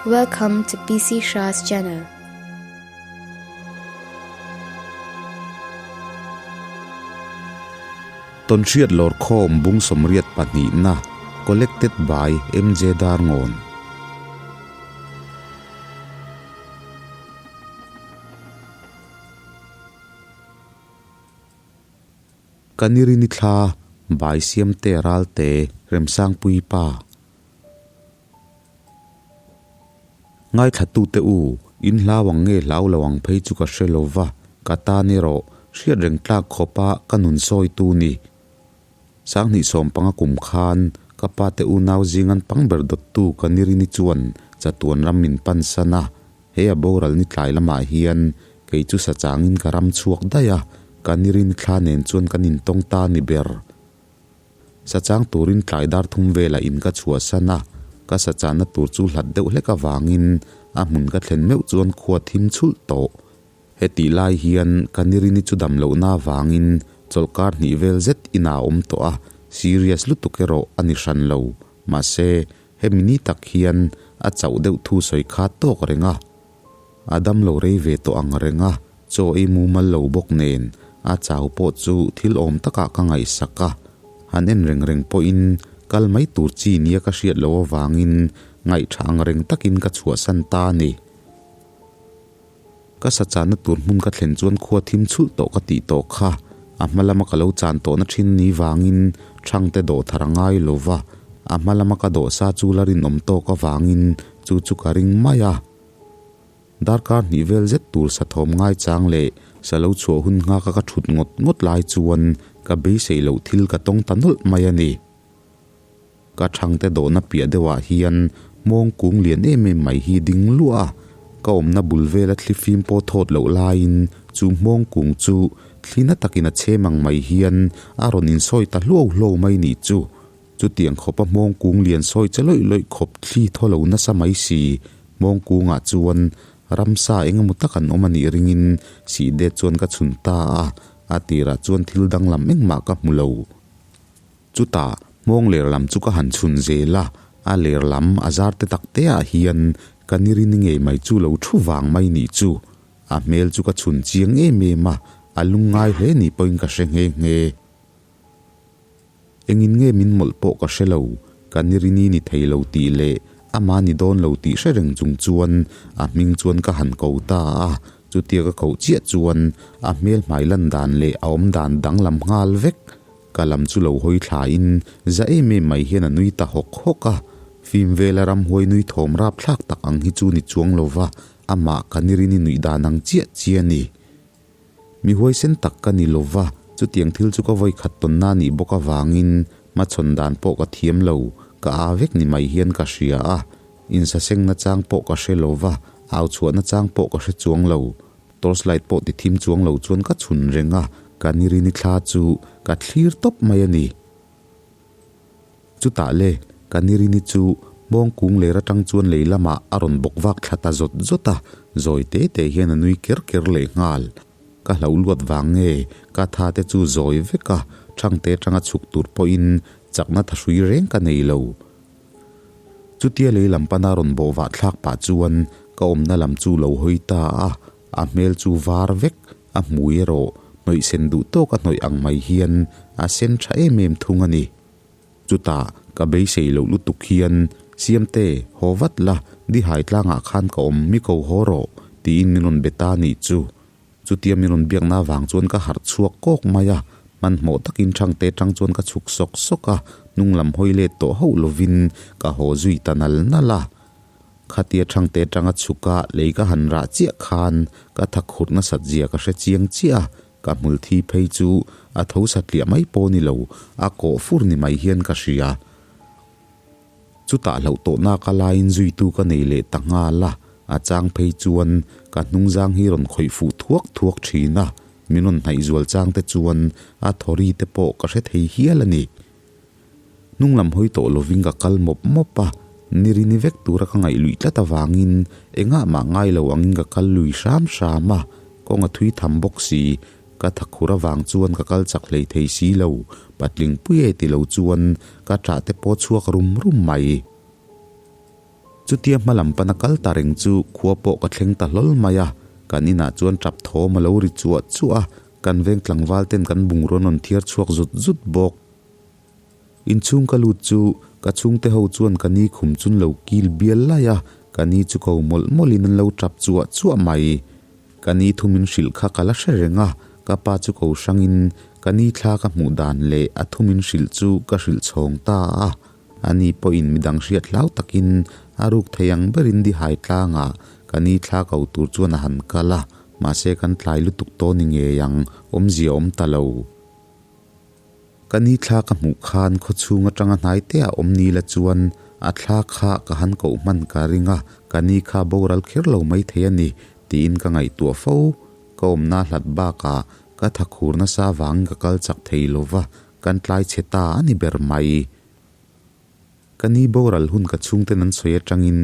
Welcome to PC Shah's channel. Tawnhriat Lawrkhawm Bung 82 na Collected by MJ Darngawn. Ka nirini thla bai siamte ralte Remsangpui pa. Ngaithlatute u, in hlau ang nge hlau lo ang phei chu ka hre lo va, ka tan erawh hriat reng tlak khawpa ka nun sawitu ni. Sanghnih sawmpanga kum khan ka pa te unau zingan pang ber dawttu ka nirini chuan chatuan ram min pan san a, he a boral ni tlai lamah hian kei chu sa changin ka ram chhuak daih a, ka nirini thla nen chuan kan intawng ta ni ber. Sa chang turin tlai dar thum velah in ka chhuahsan a, ka sa channa tur chu hlat deuh hlek avangin a hmun ka thlen meuh chuan khua thim chhulh tawh. Hetih lai hian ka nirini chu dam lohna avangin chawlhkar hnih vel zet inah a awm tawh a, serious lutuk erawh a ni hran lo. Mahse, hemi ni tak hian a chauh deuh thu sawi kha tawk reng a. A dam lo rei ve tawh ang reng a, chaw ei mumal lo bawk nen a chau pawh chu thil awm takah ka ngaihsak a. Han en reng reng pawhin kal mai tur chi nia ka hriat loh avangin ngaihṭha ang reng takin ka chhuahsan ta a ni. Ka sa channa tur hmun ka thlen chuan khua thim chhulh tawh ka tih tawh kha. A hma lama ka lo chan tawhna thin ni vangin Thangte dawh thar a ngai lo va, a hma lama ka dawh sa chu la rinawm tawk avangin chu chu ka ring mai a. Darkar hnih vel zet tur sa thawm ngai chang leh sa lo chhuah hun nghaka ka thut ngawt ngawt lai chuan ka beisei loh thil ka tawng ta nawlh mai a ni. Ka thangte dawhna piah deuhah hian mawng kung lian em em mai hi ding luah a, ka awmna bul vela thli fim pawh thawt loh laiin chu hmawng kung chu thli na takin a chhem ang mai hian a rawn insawi ta hluau hluau mai nih chu. Chutiang khawpa hmawng kung lian sawi che lawih lawih khawp thli thaw lo nasa mai si. Hmawng kungah chuan ramsa eng emaw tak an awm a nih ringin sihdet chuan ka chhun ta a, a tirah chuan thil danglam engmah ka hmu lo. Chutah hmawng ler lam chu ka han chhun zel a, a ler lam a zar te tak te ah hian ka ni rini ngei mai chu lo thu vang mai nih chu. A hmel chu ka chhun chiang em em a, a lungngai hle nih pawhin ka hre nghe nghe. Engin nge min mawlh pawh ka hre lo, ka ni rini ni thei lo tih leh amah ni dawn lo tih hre reng chung chuan a hming chuan ka han ko ta a, chutia ka koh chiah chuan a hmel hmai lan dan leh a awm dan danglam nghal vek. Ka lam chu lo hawi thlain za em em mai hian a nui ta hawk hawk a, fim vela ramhuai nui thawm rapthlak tak ang hi chu ni chuang lova amah ka ni rini nuih dan ang chiah chiah a ni. Mi huaisen tak ka ni lova, chutiang thil chu ka vawi khat tawnna a nih bawk avangin hmachhawn dan pawh ka thiam lo, ka aa vek ni mai hian ka hria a, insaseng nachang pawh ka hre lova, au chhuah nachang pawh ka hre chuang lo. Torchlight pawh ti thim chuang lo chuan ka chhun reng a, ka nirini thla chu ka thlir tawp mai a ni. Chutah le, ka nirini chu hmawng kung ler atang chuan lei lamah a rawn bawk vak thla ta zawt zawt a, zawi te te hian a nui ker ker leh nghal. Ka hloh luat vang nge, ka tha te chu zawi vek a, thangte atanga chhuk tur pawhin chakna thahrui reng ka nei lo. Chutia lei lam pana rawn bawh vah thlak pah chuan ka awmna lam chu lo hawi ta a, a hmel chu var vek, a hmui erawh hnawih sen duh tawk a hnawih ang mai hian a sen tha em em thung a ni. Chutah ka beisei loh lutuk hian, Siamte, haw vat la, Dihai tlangah khan ka awm mi ko haw rawh, tiin min rawn be ta nih chu. Chutia min rawn biakna avang chuan ka harh chhuak kawk mai a, hmanhmawh takin thangte tang chuan ka chhuk sawk sawk a, hnung lam hawi let tawh hauh lovin ka haw zui ta nal nal a. Khatia thangte tanga chhuk a lei ka han rah chiah khan ka thak khurh nasat zia ka hre chiang chiah a, ka hmul thi phei chu a tho satliah mai pawh ni lo, a kawh fur ni mai hian ka hria. Chutah hlauh tawhna ka laiin zuitu ka nei leh ta nghal a, a chang phei chuan ka hnungzang hi rawn khawih fuh thuak thuak thin a, min rawn hnaih zual chang te chuan a thawri te pawh ka hre thei hial a ni. Hnung lam hawi tawh lovin ka kal mawp mawp a, ni ri ni vek tura ka ngaih luih tlat avangin engah mah ngai lo angin ka kal lui hram hram a, kawng a thui tham bawk si. Ka thakhur avang chuan ka kal chak hlei thei si lo, patling pui e ti lo chuan ka ṭah te pawh chhuak rum rum mai. Chutia hmalam pana kal ta reng chu khua pawh ka thleng ta hlawl mai a, kan inah chuan tap thawm a lo ri chuah chuah a, kan veng tlangval ten kan bungraw an rawn thiar chhuak zut zut bawk. Inchhung ka lut chu ka chhungte ho chuan ka ni khum chun lo kil bial lai a, ka ni chu ko mawlh mawlhin an lo tap chuah chuah mai. Ka ni thu min hrilh kha ka la hre reng a, ka pa chu ko hrangin ka ni thla ka hmuh dan leh a thu min hrilh chu ka hrilh chhawng ta a. Ani pawhin midang hriat hlau takin a ruk thei ang berin dihai tlangah ka ni thla ko tur chuan a han kal a, mahse kan tlai lutuk tawh ni ngei ang, awmzia awm ta lo. Ka ni thla ka hmuh khan khawchhung atanga hnai te a awm ni la chuan a thla kha ka han koh hman ka ring a, ka ni kha boral kher lo mai thei a ni tiin ka ngaihtuah fo. Ka awmna hlat bakah ka tha khur nasa vangin ka kal chak thei lo va, kan tlai chhe ta a ni ber mai. Ka ni boral hun ka chhungten an sawi atangin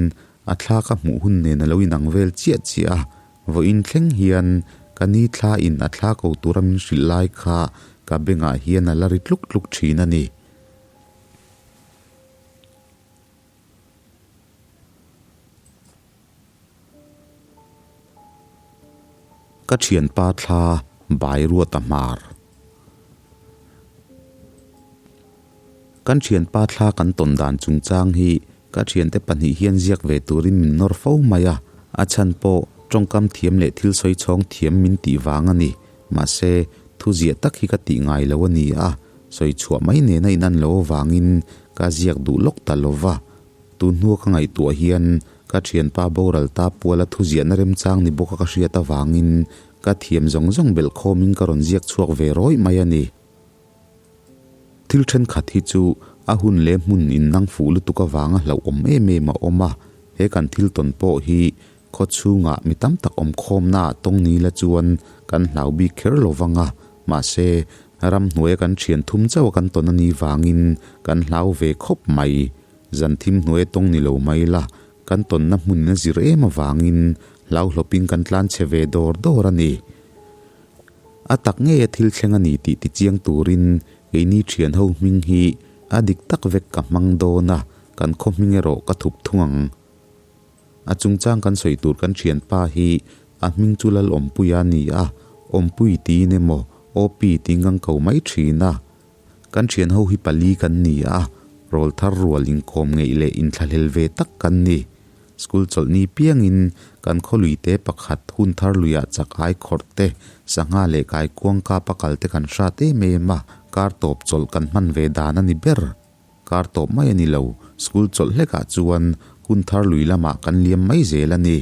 a thla ka hmuh hun nen a lo inang vel chiah chiah a, vawiin thleng hian ka ni thla in a thla ko tura min hrilh lai kha ka bengah hian a la ri tluk tluk thin a ni. Ka thianpa thla bai ruat a hmar. Kan thianpa thla kan tawn dan chungchang hi ka thiante pahnih hian ziak ve turin min nawr fo mai a, a chhan pawh tawngkam thiam leh thil sawi chhawng thiam min tih vang a ni. Mahse, thu ziah tak hi ka tih ngai lo a ni a, sawi chhuah mai nena inan lo avangin ka ziak duh lawk ta lo va. Tun hnua ka ngaihtuah hian ka thianpa boral ta puala thu ziahna remchang ni bawka ka hriat avangin ka thiam zawng zawng belh khawmin ka rawn ziak chhuak ve rawih mai a ni. Thil thenkhat hi chu a hun leh hmun innang fuh lutuk avanga hlauhawm em em a awm a, he kan thil tawn pawh hi khaw chhungah mi tam tak awm khawmnaah tawng ni la chuan kan hlau bik kher lo vang a, mahse ramhnuaia kan thian thum chauh a kan tawn a nih vangin kan hlau ve khawp mai. Zan thim hnuaia tawng ni lo mai la, kan tawnna hmun a zir em avangin hlau hlawpin kan tlan chhe ve dawr dawr a ni. A tak ngei a thil thleng a ni tih tichiang turin keini thian ho hming hi a dik tak vek ka hmang dawn a, kan khaw hming erawh ka thup thung ang. A chungchang kan sawi tur kan thianpa hi a hming chu Lal Awmpuia a ni a, Awmpui tiin emaw OP tiin kan ko mai thin a. Kan thian ho hi pali kan ni a, rawl thar rual inkawm ngeih leh inthlahlel ve tak kan ni. School chawlhni piangin kan khawlui te pakhat hun thar luiah chak ai khawrh te, sangha leh kaikuang kapa kal te kan hrat em em a, kar tawp chawlh kan hman ve dan a ni ber. Kar tawp mai a ni lo, school chawlh hlekah chuan hun thar lui lamah kan liam mai zel a ni.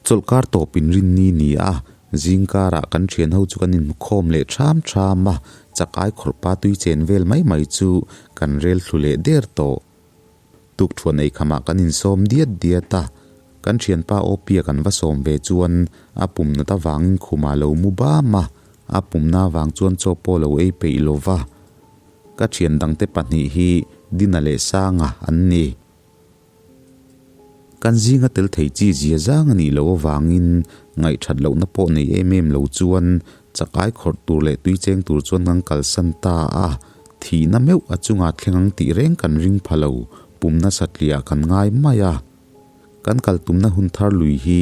Chawlh kar tawp inrinni ni a, zing karah kan thian ho chu kan inhmukhawm leh ṭham ṭham a, chak ai khawrh pa tui chen vel mai mai chu kan rel thlu leh der tawh. Tukthuan ei khamah kan insawm diat diat a, kan thianpa Awpia kan va sawm ve chuan a pum nat avangin khumah lo mu bam a, a pumna avang chuan chaw pawh lo ei peih lo va. Ka thian dangte pahnih hi Dina leh Sanga an ni. Kan zinga tel thei chi zia zang a nih loh avangin ngaihthat lohna pawh nei em em lo chuan chakai khawrh tur leh tui cheng tur chuan kan kalsan ta a, thihna meuh a chungah thleng ang tih reng kan ring pha lo, pumna satliah kan ngai mai a. Kan kal tumna hun thar lui hi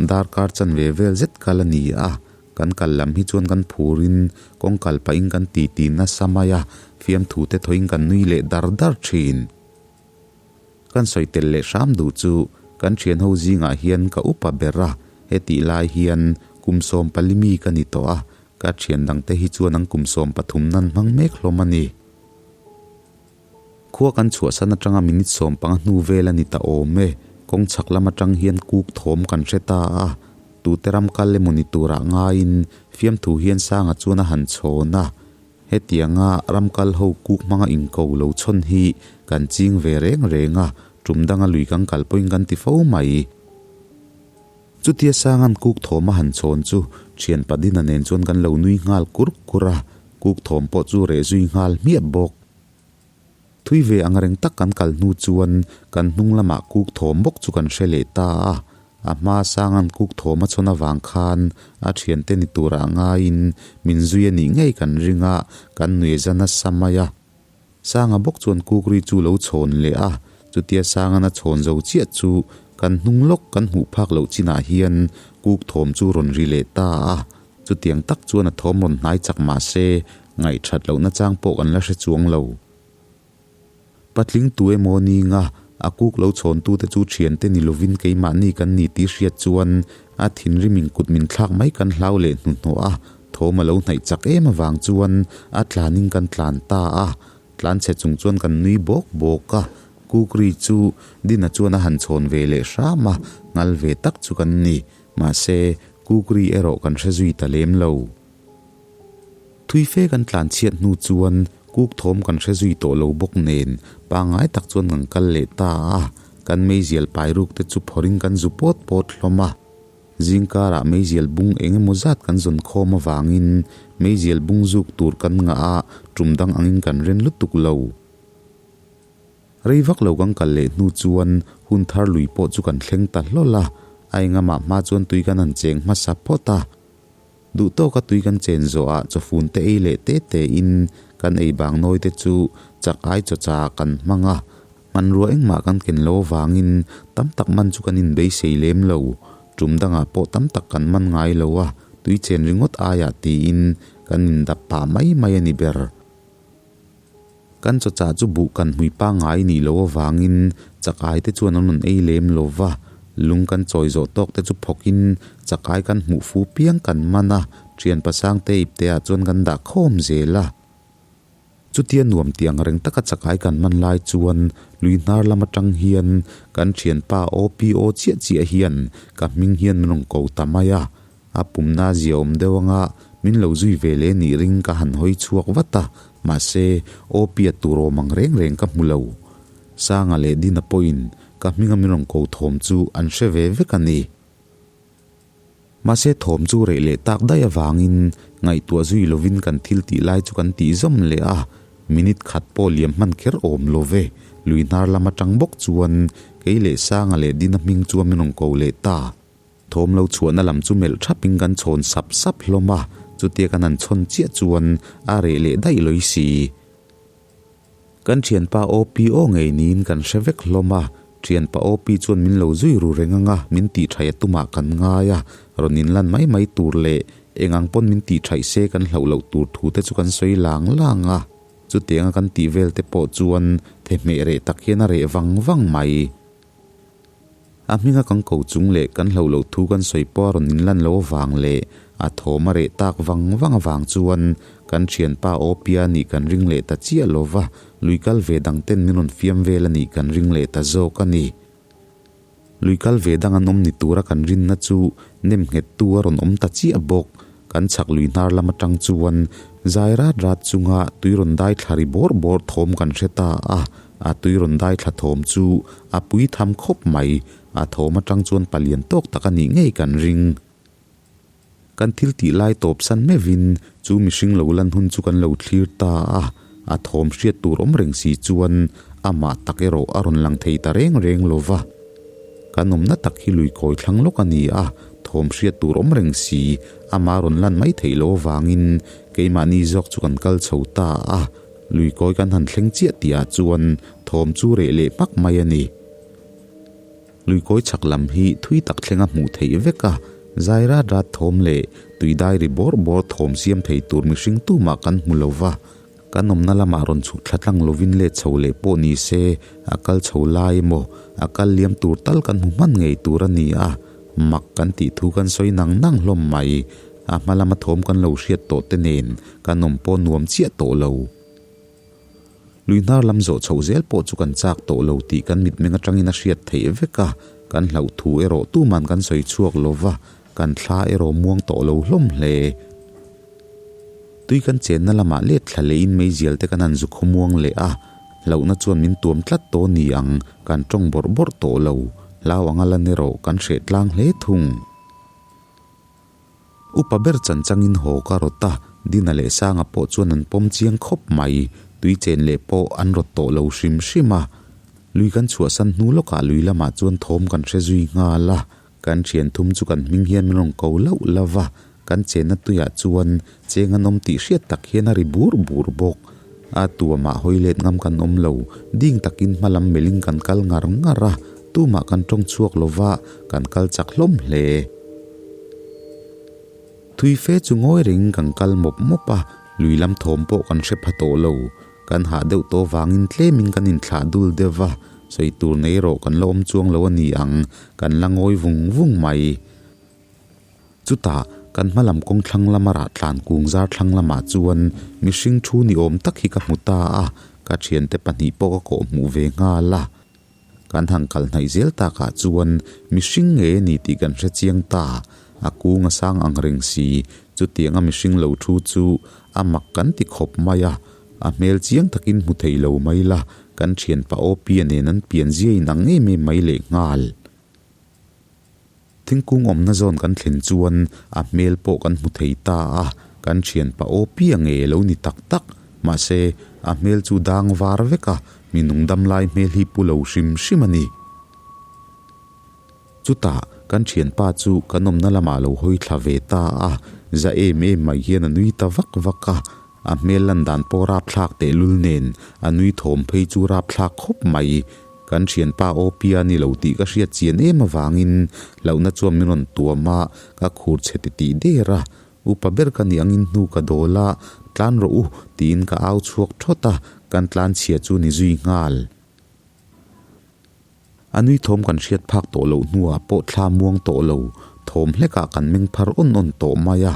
darkar chanve vel zet kal a ni a, kan kal lam hi chuan kan phurin kawng kal pahin kan titi nasa mai a, fiamthu te thawhin kan nui leh dar dar thin. Kan sawi tel leh hram duh chu kan thian ho zingah hian ka upa ber a, hetih lai hian kum 14 mi ka ni tawh a, ka thian dangte hi chuan an kum 13 nan hmang mek hlawm a ni. Khua kan chhuahsan atanga minute 15 hnu vel a ni ta awm e, kawng chhak lam atang hian kuk thawm kan hre ta a, tute ram kal emaw ni turah ngaiin fiamthu hian Sanga chuan a han chhawn a, Hetianga ram kal ho kuk hmanga inko lo chhawn hi kan ching ve reng reng a, tum danga lui kan kal pawhin kan ti fo mai. Chutia Sanga'n kuk thawm a han chhawn chu thian Padina nen chuan kan lo nui nghal kur kur a, kuk thawm pawh chu reh zui nghal hmiah bawk. Thui ve ang reng tak kan kal hnu chuan kan hnung lamah kuk thawm bawk chu kan hre leh ta a, a hma sanga'n kuk thawm a chhawn avang khan a thiante ni turah ngaiin min zui a nih ngei kan ring a, kan nuih za nasa mai a. Sanga bawk chuan kuk ri chu lo chhawn leh a, Chutia Sangan a chhawn zo chiah chu kan hnung lawk kan hmuh phak loh chinah hian kuk thawm chu rawn ri leh ta a. Chutiang tak chuan a thawm rawn hnai chak mah se ngaihthat lohna chang pawh kan la hre chuang lo. Patling tu emaw ninga a kuk lo chhawntute chu thiante ni lovin keimahni kan ni tih hriat chuan a thinrim in kut min thlak mai kan hlau leh hnuhnawh a, thawm a lo hnaih chak em avang chuan a tlanin kan tlan ta a, tlan chhe chung chuan kan nui bawk bawk a, kuk ri chu Dina chuan a han chhawn ve leh hram a, ngal ve tak chu kan ni, mahse kuk ri erawh kan hre zui ta lem lo. Thui fe kan tlan chhiat hnu chuan kuk thawm kan hre zui tawh lo bawk nen pangngai tak chuan kan kal leh ta a, kan meizial pai ruk te chu phawrh in kan zu pawt pawt hlawm a. Zingkarah meizial bung eng emaw zat kan zawn khawm avangin meizial bung zuk tur kan ngah a, tum dang angin kan ren lutuk lo. Rei vak lo kan kal leh hnu chuan hun thar lui pawh chu kan thleng ta hlawl a, a engamah hma chuan tui kan han cheng hmasa phawt a. Duh tawka tui kan chen zawhah chawfun te ei leh te te in kan ei bang nawi te chu chak ai chaw cha kan hmang a, hmanrua engmah kan ken lo avangin tam tak man chu kan inbeisei lem lo. Tum dangah pawh tam tak kan man ngai lo a, tui chen ringawt aiah tiin kan indap pah mai mai a ni ber. Kan chawchah chu buh kan hmui pangngai nih loh avangin chakai te chuan an rawn ei lem lo va, lung kan chawi zawh tawk te chu phawkin chakai kan hmuh fu piang kan man a, thian pasang te ipte ah chuan kan dah khawm zel a. Chutia nuam tih ang reng taka chakai kan man lai chuan lui hnar lam atang hian kan thianpa OPO chiah chiah hian ka hming hian min rawn ko ta mai a, A pumna ziaawm deuh anga min lo zui ve leh nih ring ka han hawi chhuak vat a, mahse aw piat tur awm ang reng reng ka hmu lo. Sanga leh Dina pawhin ka hminga min rawn ko thawm chu an hre ve vek a ni. Mahse thawm chu reh leh tak daih avangin ngaihtuah zui lovin kan thil tih lai chu kan tih zawm leh a, minute khat pawh liam hman kher awm lo ve. Lui hnar lam atang bawk chuan kei leh Sanga leh Dina hming chuan min rawn ko leh ta. Thawm lo chhuahna lam chu melh thapin kan chhawn sap sap hlawm a, chutia kan han chhawn chiah chuan a reh leh daih lawi si. Kan thianpa OPO ngei niin kan hre vek hlawm a, thianpa OP chuan min lo zui ru reng anga min tih thaih a tumah kan ngai a, rawn inlan mai mai tur leh eng ang pawn min tih thaih se kan hlauh loh tur thu te chu kan sawi lang lang a, chutianga kan tih vel te pawh chuan thehmeh reh tak hian a reh vang vang mai. A hminga kan ko chung leh kan hloh loh thu kan sawi pawh a rawn inlan lo avang leh a thawm a reh tak vang vang avang chuan kan thianpa Awpia nih kan ring leh ta chiah lo va, lui kal ve dang ten min rawn fiam vel a nih kan ring leh ta zawk a ni. Lui kal ve dang an awm ni tura kan rinna chu nem nghet tu a rawn awm ta chiah bawk. Kan chhak lui hnar lam atang chuan zai rat rat chunga tui rawn dai thla ri bawr bawr thawm kan hre ta a, a tui rawn dai thla thawm chu a pui tham khawp mai, a thawm atang chuan palian tawk tak a nih ngei kan ring. Kan thil tih lai tawp san meuhin chu mihring lo lan hun chu kan lo thlir ta a, a thawm hriat tur awm reng si chuan amah tak erawh a rawn lang thei ta reng reng lo va. Kan awmna tak hi lui kawi thlang lawk a ni a, thawm hriat tur awm reng si, ama rawn lan mai theih loh avangin keimahni zawk chu kan kal chho ta a, lui kawi kan han thleng chiah tihah chuan thawm chu reh leh hmak mai a ni. Lui kawi chhak lam hi thui tak thlenga hmuh theih vek a, zai rat rat thawm leh tui dai ri bawr bawr thawm siam thei tur mihring tumah kan hmu lo va, Kan awmna lamah rawn chhuk thla tlang lovin let chho leh pawh ni se, a kal chho lai emaw, a kal liam tur tal kan hmu hman ngei tur a ni a, mak kan tih thu kan sawi nang nang hlawm mai. A hma lama thawm kan lo hriat tawh te nen kan awm pawh nuam chiah tawh lo. Lui hnar lam zawh chhoh zel pawh chu kan chak tawh lo tih kan mitmeng atangin a hriat theih vek a, kan hlauh thu erawh tuman kan sawi chhuak lo va, kan thla erawh muang tawh lo hlawm hle. Tui kan chenna lamah let thla lehin meizial te kan han zu khawmuang leh a, hlauhna chuan min tuam tlat tawh ni ang, kan tawng bawrh bawrh tawh lo, hlau anga lan erawh kan hreh tlang hle thung. Upa ber chan changin haw ka rawt a, Dina leh Sanga pawh chuan an pawm chiang khawp mai, tui chen leh pawh an rawt tawh lo hrim hrim a. Lui kan chhuahsan hnu lawkah lui lamah chuan thawm kan hre zui nghal a, Kan thian thum chu kan hming hian min rawn ko lauh lauh va, kan chenna tuiah chuan cheng an awm tih hriat tak hian a ri bur bur bawk. A tuamah hawi let ngam kan awm lo, ding takin hma lam melhin kan kal ngar ngar a, tumah kan tawng chhuak lo va, kan kal chak hlawm hle. Thui fe chu ngawi rengin kan kal mawp mawp a, lui lam thawm pawh kan hre pha tawh lo. Kan hah deuh tawh vangin tlemin kan inthlah dul deuh va, sawi tur nei erawh kan la awm chuang lo a ni ang, kan la ngawi vung vung mai. Chutah, kan hma lam kawng thlang lama rah tlan kung zar thlang lamah chuan mihring thu ni awm tak hi ka hmu ta a, ka thiante pahnih pawh ka kawh hmuh ve nghal a. Kan han kal hnaih zel takah chuan mihring nge a ni tih kan hre chiang ta, a kung a sang ang reng si, chutianga mihring lo thu chu a mak kan ti khawp mai a, a hmel chiang takin hmu thei lo mai la, kan thianpa Awpia nen an pianzia inang em em mai lehnghal. Thingkung awmna zawn kan thlen chuan a hmel pawh kan hmu thei ta a, kan thianpa aw piang nge lo ni tak tak. Mahse, a hmel chu dang var vek a, mi nungdam lai hmel hi pu lo hrim hrim a ni. Chutah, kan thianpa chu kan awmna lamah lo hawi thla ve ta a, za em em mai hian a nui ta vak vak a, a hmel lan dan pawh rapthlak tehlul nen a nui thawm phei chu rapthlak khawp mai. Kan thianpa aw pia ni lo tih ka hriat chian em avangin hlauhna chuan min rawn tuam a, ka khur chhe ti tih der a. Upa ber ka nih angin hnu ka dawl a, tlan rawh u tiin ka au chhuak thawt a, kan tlan chhia chu ni zui nghal. A nui thawm kan hriat phak tawh loh hnuah pawh thla muang tawh lo, thawm hlekah kan meng phar awn awn tawh mai a.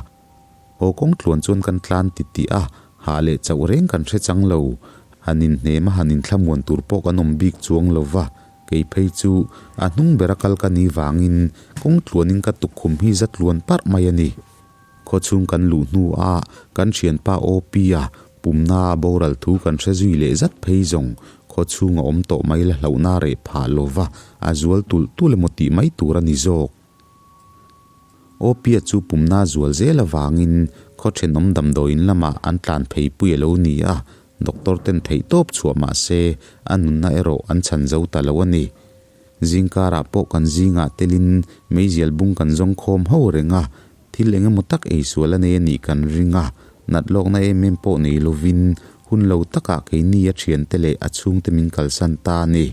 Haw kawng tluan chuan kan tlan ti tih a, hah leh chauh reng kan hre chang lo. Han inhnem a han inthlamuan tur pawh kan awm bik chuang lo va, kei phei chu a hnung bera kal ka ni vangin kawng tluanin ka tukkhum hi za tluan parh mai a ni. Khawchhung kan luh hnu a kan thianpa OP-a pumna a boral thu kan hre zui leh zat phei zawng khawchhung a awm tawh mai la hlauhna reh phah lo va, a zual tulh tulh emaw tih mai tur a ni zawk. Awpia chu pumna zual zel avangin khaw thenawm damdawiin lamah an tlan phei pui a lo ni a, doctor ten theih tawp chhuah mah se a nunna erawh an chhan zo ta lo a ni. Zingkarah pawh kan zingah telin meizial bung kan zawng khawm ho reng a, thil eng emaw tak eisual a nei a nih kan ring a, nat lawkna em em pawh nei lovin hun lo takah keini a thiante leh a chhungte min kalsan ta a ni.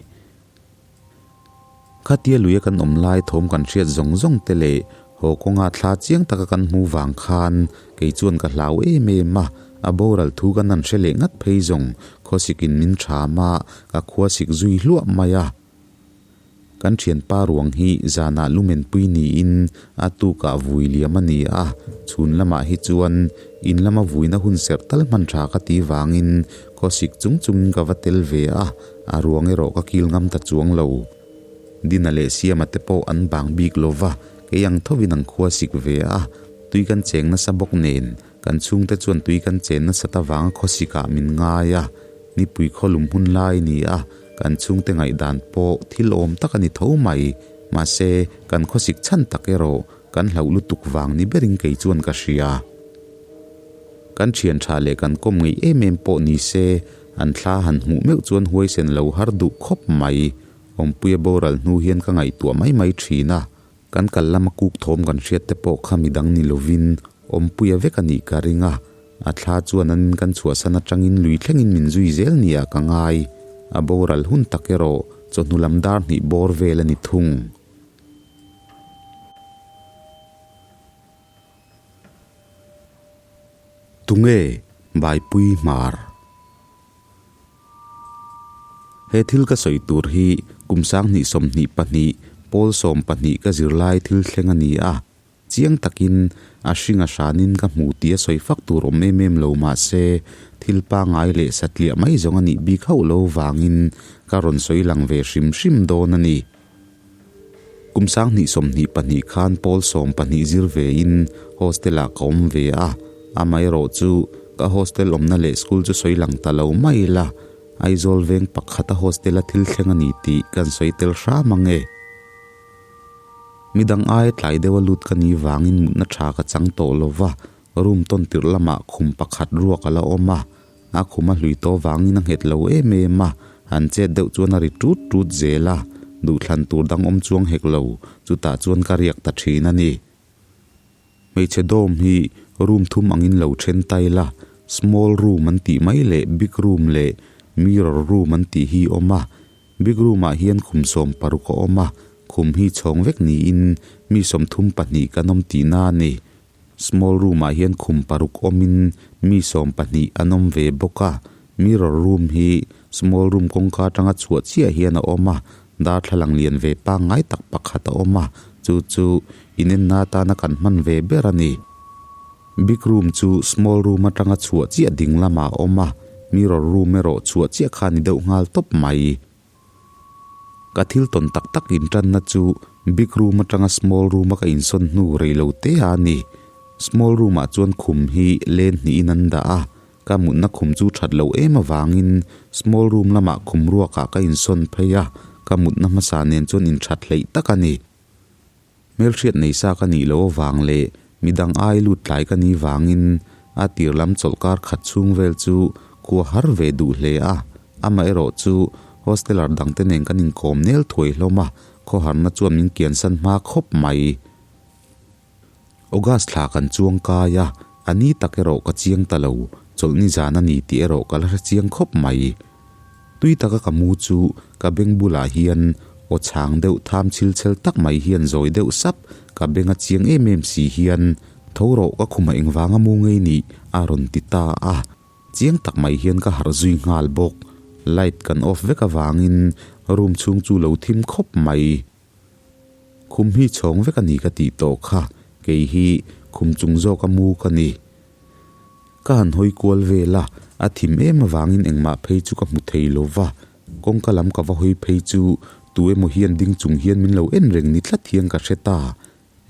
Khatia luia kan awm lai thawm kan hriat zawng zawng te leh haw kawnga thla chiang taka kan hmu vang khan kei chuan ka hlau em em a, a boral thu kan han hre leh ngat phei zawng khawsikin min ṭham a, ka khua sik zui hluah mai a. Kan ṭhianpa ruang hi zanah lumenpui niin a tukah vui liam a ni a, chhun lamah hi chuan in lama vuina hun serh tal hman ṭha ka ti vangin khawsik chung chungin ka va tel ve a, A ruang erawh ka kil ngam ta chuang lo. Dina leh Siama te pawh an bang bik lo va, kei ang thovin an khua sik ve a, tui kan cheng nasa bawk nen, kan chhungte chuan tui kan chen nasat avanga khawsikah min ngai a, nipui khawlum hun lai a ni a, kan chhungte ngaihdan pawh thil awm tak a ni tho mai. Mahse, kan khawsik chhan tak erawh kan hlauh lutuk vang ni berin kei chuan ka hria. Kan thian tha leh kan kawm ngeih em em pawh ni se, an thla han hmuh meuh chuan huaisen lo har duh khawp mai. Awmpuia boral hnu hian ka ngaihtuah mai mai thin a, kan kal lama kuk thawm kan hriat te pawh kha midang ni lovin Awmpuia vek a nih ka ring a, a thla chuan an in kan chhuahsan atangin lui thlengin min zui zel nia ka ngai. A boral hun tak erawh chawhnu lam dar hnih bawr vel a ni thung. Tunge Baipui Hmar? He thil ka sawi tur hi kum sanghnih 22 pawl 12 ka zirlai thil thleng a ni a, chiang takin a hring a hranin ka hmu tih a sawi fak tur awm em em lo mah se thil pangai leh satliah mai zawng a nih bik hauh lo vangin ka rawn sawi lang ve hrim hrim dawn a ni. Kum 2022 khan pawl 12 zir vein hostel-ah ka awm ve a, amaherawh chu ka hostel awmna leh school chu sawi lang ta lo mai ila, Aizawl veng pakhata hostel-a thil thleng a ni tih kan sawi tel hram ang e. Midang aia tlai deuha lut ka nih vangin mutna tha ka chang tawh lo va, room tawn tirh lamah khum pakhat ruak a la awm a, A khum a hlui tawh vangin a nghet lo em em a, han chet deuh chuan a ri tut tut zel a, duhthlan tur dang awm chuang hek lo, chutah chuan ka riak ta thin a ni. Hmeichhe dawm hi room thum angin lo then tai la, Small room an tih mai leh big room leh mirror room an tih hi awm a. Big room ah hian khum 16 a awm a, khum hi chhawng vek niin mi 32 kan awm tihna a ni. Small room ah hian khum paruk awmin mi 12 an awm ve bawk a. Mirror room hi small room kawngka atanga chhuah chiah hian a awm a, darthlalang lian ve pangngai tak pakhat a awm a, chu chu inenna atana kan hman ve ber a ni. Big room chu small room atanga chhuah chiah ding lamah a awm a, mirror room erawh chhuah chiah kha a ni deuh nghal tawp mai. Ka thil tawn tak tak intanna chu big room atanga small room a ka insawn hnu rei lo te a ni. Small room ah chuan khum hi len hnihin an dah a, ka mutna khum chu that loh em avangin small room lamah khum ruakah ka insawn phei a, ka mutna hmasa nen chuan inthat hleih tak a ni. Hmelhriat nei sa ka nih loh avang leh midang ai lut tlai ka nih vangin a tir lam chawlhkar khat chhung vel chu khua har ve duh hle a. Amaherawh chu hosteler dangte nen kan inkawm nel thuai hlawm a, khawharna chuan min kiansan hma khawp mai. August thla kan chuang kai a, a ni tak erawh ka chiang ta lo, chawlhni zan a ni tih erawh ka la hre chiang khawp mai. Tui taka ka mu chu ka beng bulah hian aw chhang deuh tham chil chel tak mai hian zawi deuh sap, ka beng a chiang em em si hian tho rawh ka khumah engvanga mu ngei nih a rawn ti ta a, chiang tak mai hian ka harh zui nghal bawk. Light kan off vek avangin room chhung chu lo thim khawp mai. Khum hi chhawng vek a ni ka tih tawh kha, kei hi khum chung zawk a mu ka ni. Ka han hawi kual vel a, a thim em avangin engmah phei chu ka hmu thei lo va, kawngka lam ka va hawi phei chu tu emaw hian ding chung hian min lo en reng ni tlat hian ka hre ta.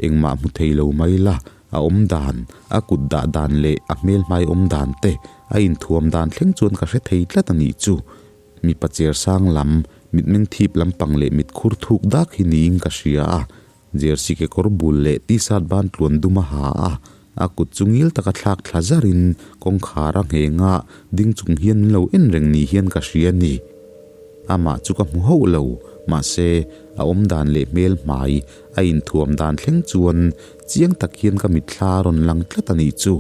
Engmah hmu thei lo mai la, a awm dan, a kut dah dan leh a hmel hmai awm dan te, a inthuam dan thleng chuan ka hre thei tlat a nih chu. Mipa cher sang lam, mitmeng thip lampang leh mit khur thuk dak hi niin ka hria a, jersey kekawr bul leh t-shirt ban tluan dum a ha a, a kut chu ngil taka thlak thla zarin kawngkhar a ngheng a, ding chung hian min lo en reng ni hian ka hria a ni. Amah chu ka hmu hauh lo, mahse a awm dan leh hmel hmai a inthuam dan thleng chuan chiang tak hian ka mitthla a rawn lang tlat a nih chu.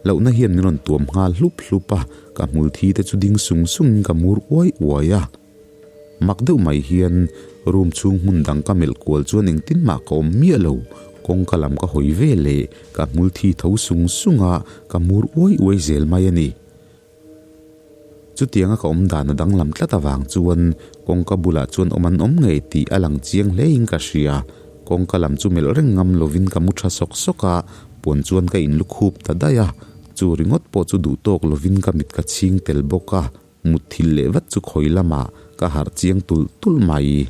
Lohna hian min rawn tuam nghal hlup hlup a, ka hmul thi te chu ding sung sungin ka mur uai uai a. Mak deuh mai hian room chhung hmun dang ka melh kual chuan engtin mah ka awm miah lo, kawngka lam ka hawi ve leh ka hmul thi tho sung sung a, ka mur uai uai zel mai a ni. Chutianga ka awm dan a danglam tlat avang chuan kawngka bulah chuan awm an awm ngei tih a lang chiang hlein ka hria. Kawngka lam chu melh reng ngam lovin ka mu tha sawk sawk a, puan chuan ka inlu khup ta daih a. Chu ringawt pawh chu duh tawk lovin ka mit ka chhing tel bawk a, mutthilh leh vat chu khawi lamah ka harh chiang tulh tulh mai.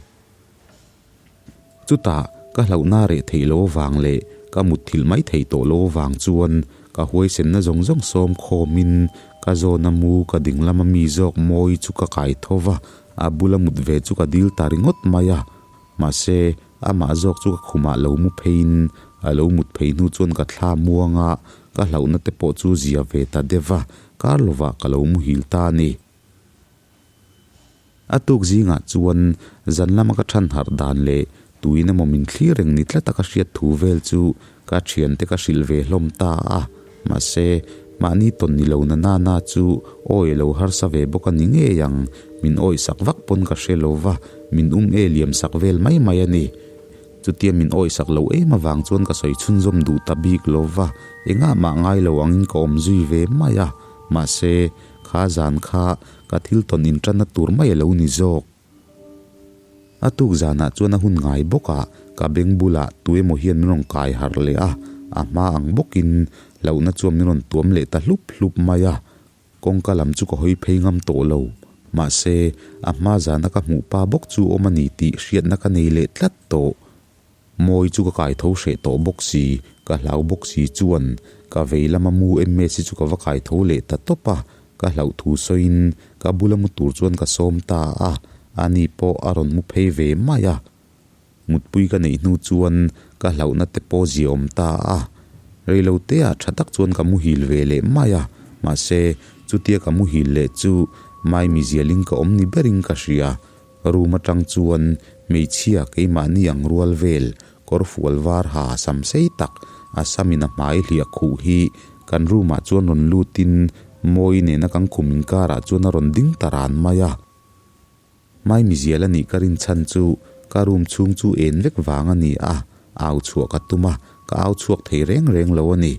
Chutah ka hlauhna reh theih lo avang leh ka mutthilh mai theih tawh lo avang chuan ka huaisenna zawng zawng sawm khawmin ka zawna mu ka ding lama mi zawk mawi chu ka kai tho va, a bula mut ve chu ka dil ta ringawt mai a. Mahse, amah zawk chu ka khumah lo mu pheiin a lo mut phei hnu chuan ka thla muang a, ka hlauhna te pawh chu zia ve ta deuh va, kar lovah ka lo muhil ta a ni. A tuk zingah chuan zan lama ka than harh dan leh tuin emaw min thlir reng ni tlata ka hriat thu vel chu ka thiante ka hrilh ve hlawm ta a. Mahse, mahni tawn ni lo na nana chu awi a lo harsa ve bawk a ni ngei ang, min awih sak vak pawn ka hre lo va, min um e liam sak vel mai mai a ni. Chutia min awih sak lo em avang chuan ka sawi chhunzawm duh ta bik lo va, engah mah ngai lo angin ka awm zui ve mai a. Mahse, kha zan kha Ka thil tawn inṭanna tur mai a lo ni zawk. A tuk zanah chuan a hun ngai bawkah ka beng bulah tu emaw hian min rawn kai harh leh a, a hma ang bawkin hlauhna chuan min rawn tuam leh ta hlup hlup mai a. Kawngka lam chu ka hawi phei ngam tawh lo. Mahse, a hma zana ka hmuh pa bawk chu awm a ni tih hriatna ka nei leh tlat tawh. Mawi chu ka kai tho hreh tawh bawk si, ka hlau bawk si chuan ka vei lama mu Ms-i chu ka va kai tho leh ta tawp a, ka hlauh thu sawiin ka bula mu tur chuan ka sawm ta a, ani pawh a rawn mu phei ve mai a. Mutpui ka neih hnu chuan ka hlauhna te pawh ziaawm ta a, reiloteah tha tak chuan ka muhil ve leh mai a, mahse chutia ka muhil leh chu Maimi zialin ka awm ni berin ka hria. Room atang chuan hmeichhia keimahni ang rual vel kawr fual var ha sam sei tak a samin a hmai hliah khuh hi Kan room ah chuan rawn lutin Mawii nena kan khum inkarah chuan a rawn ding ta ran mai a. Maimizial a nih ka rin chhan chu ka room chhung chu en vek vang a ni a, au chhuah ka tum a, ka au chhuak thei reng reng lo a ni.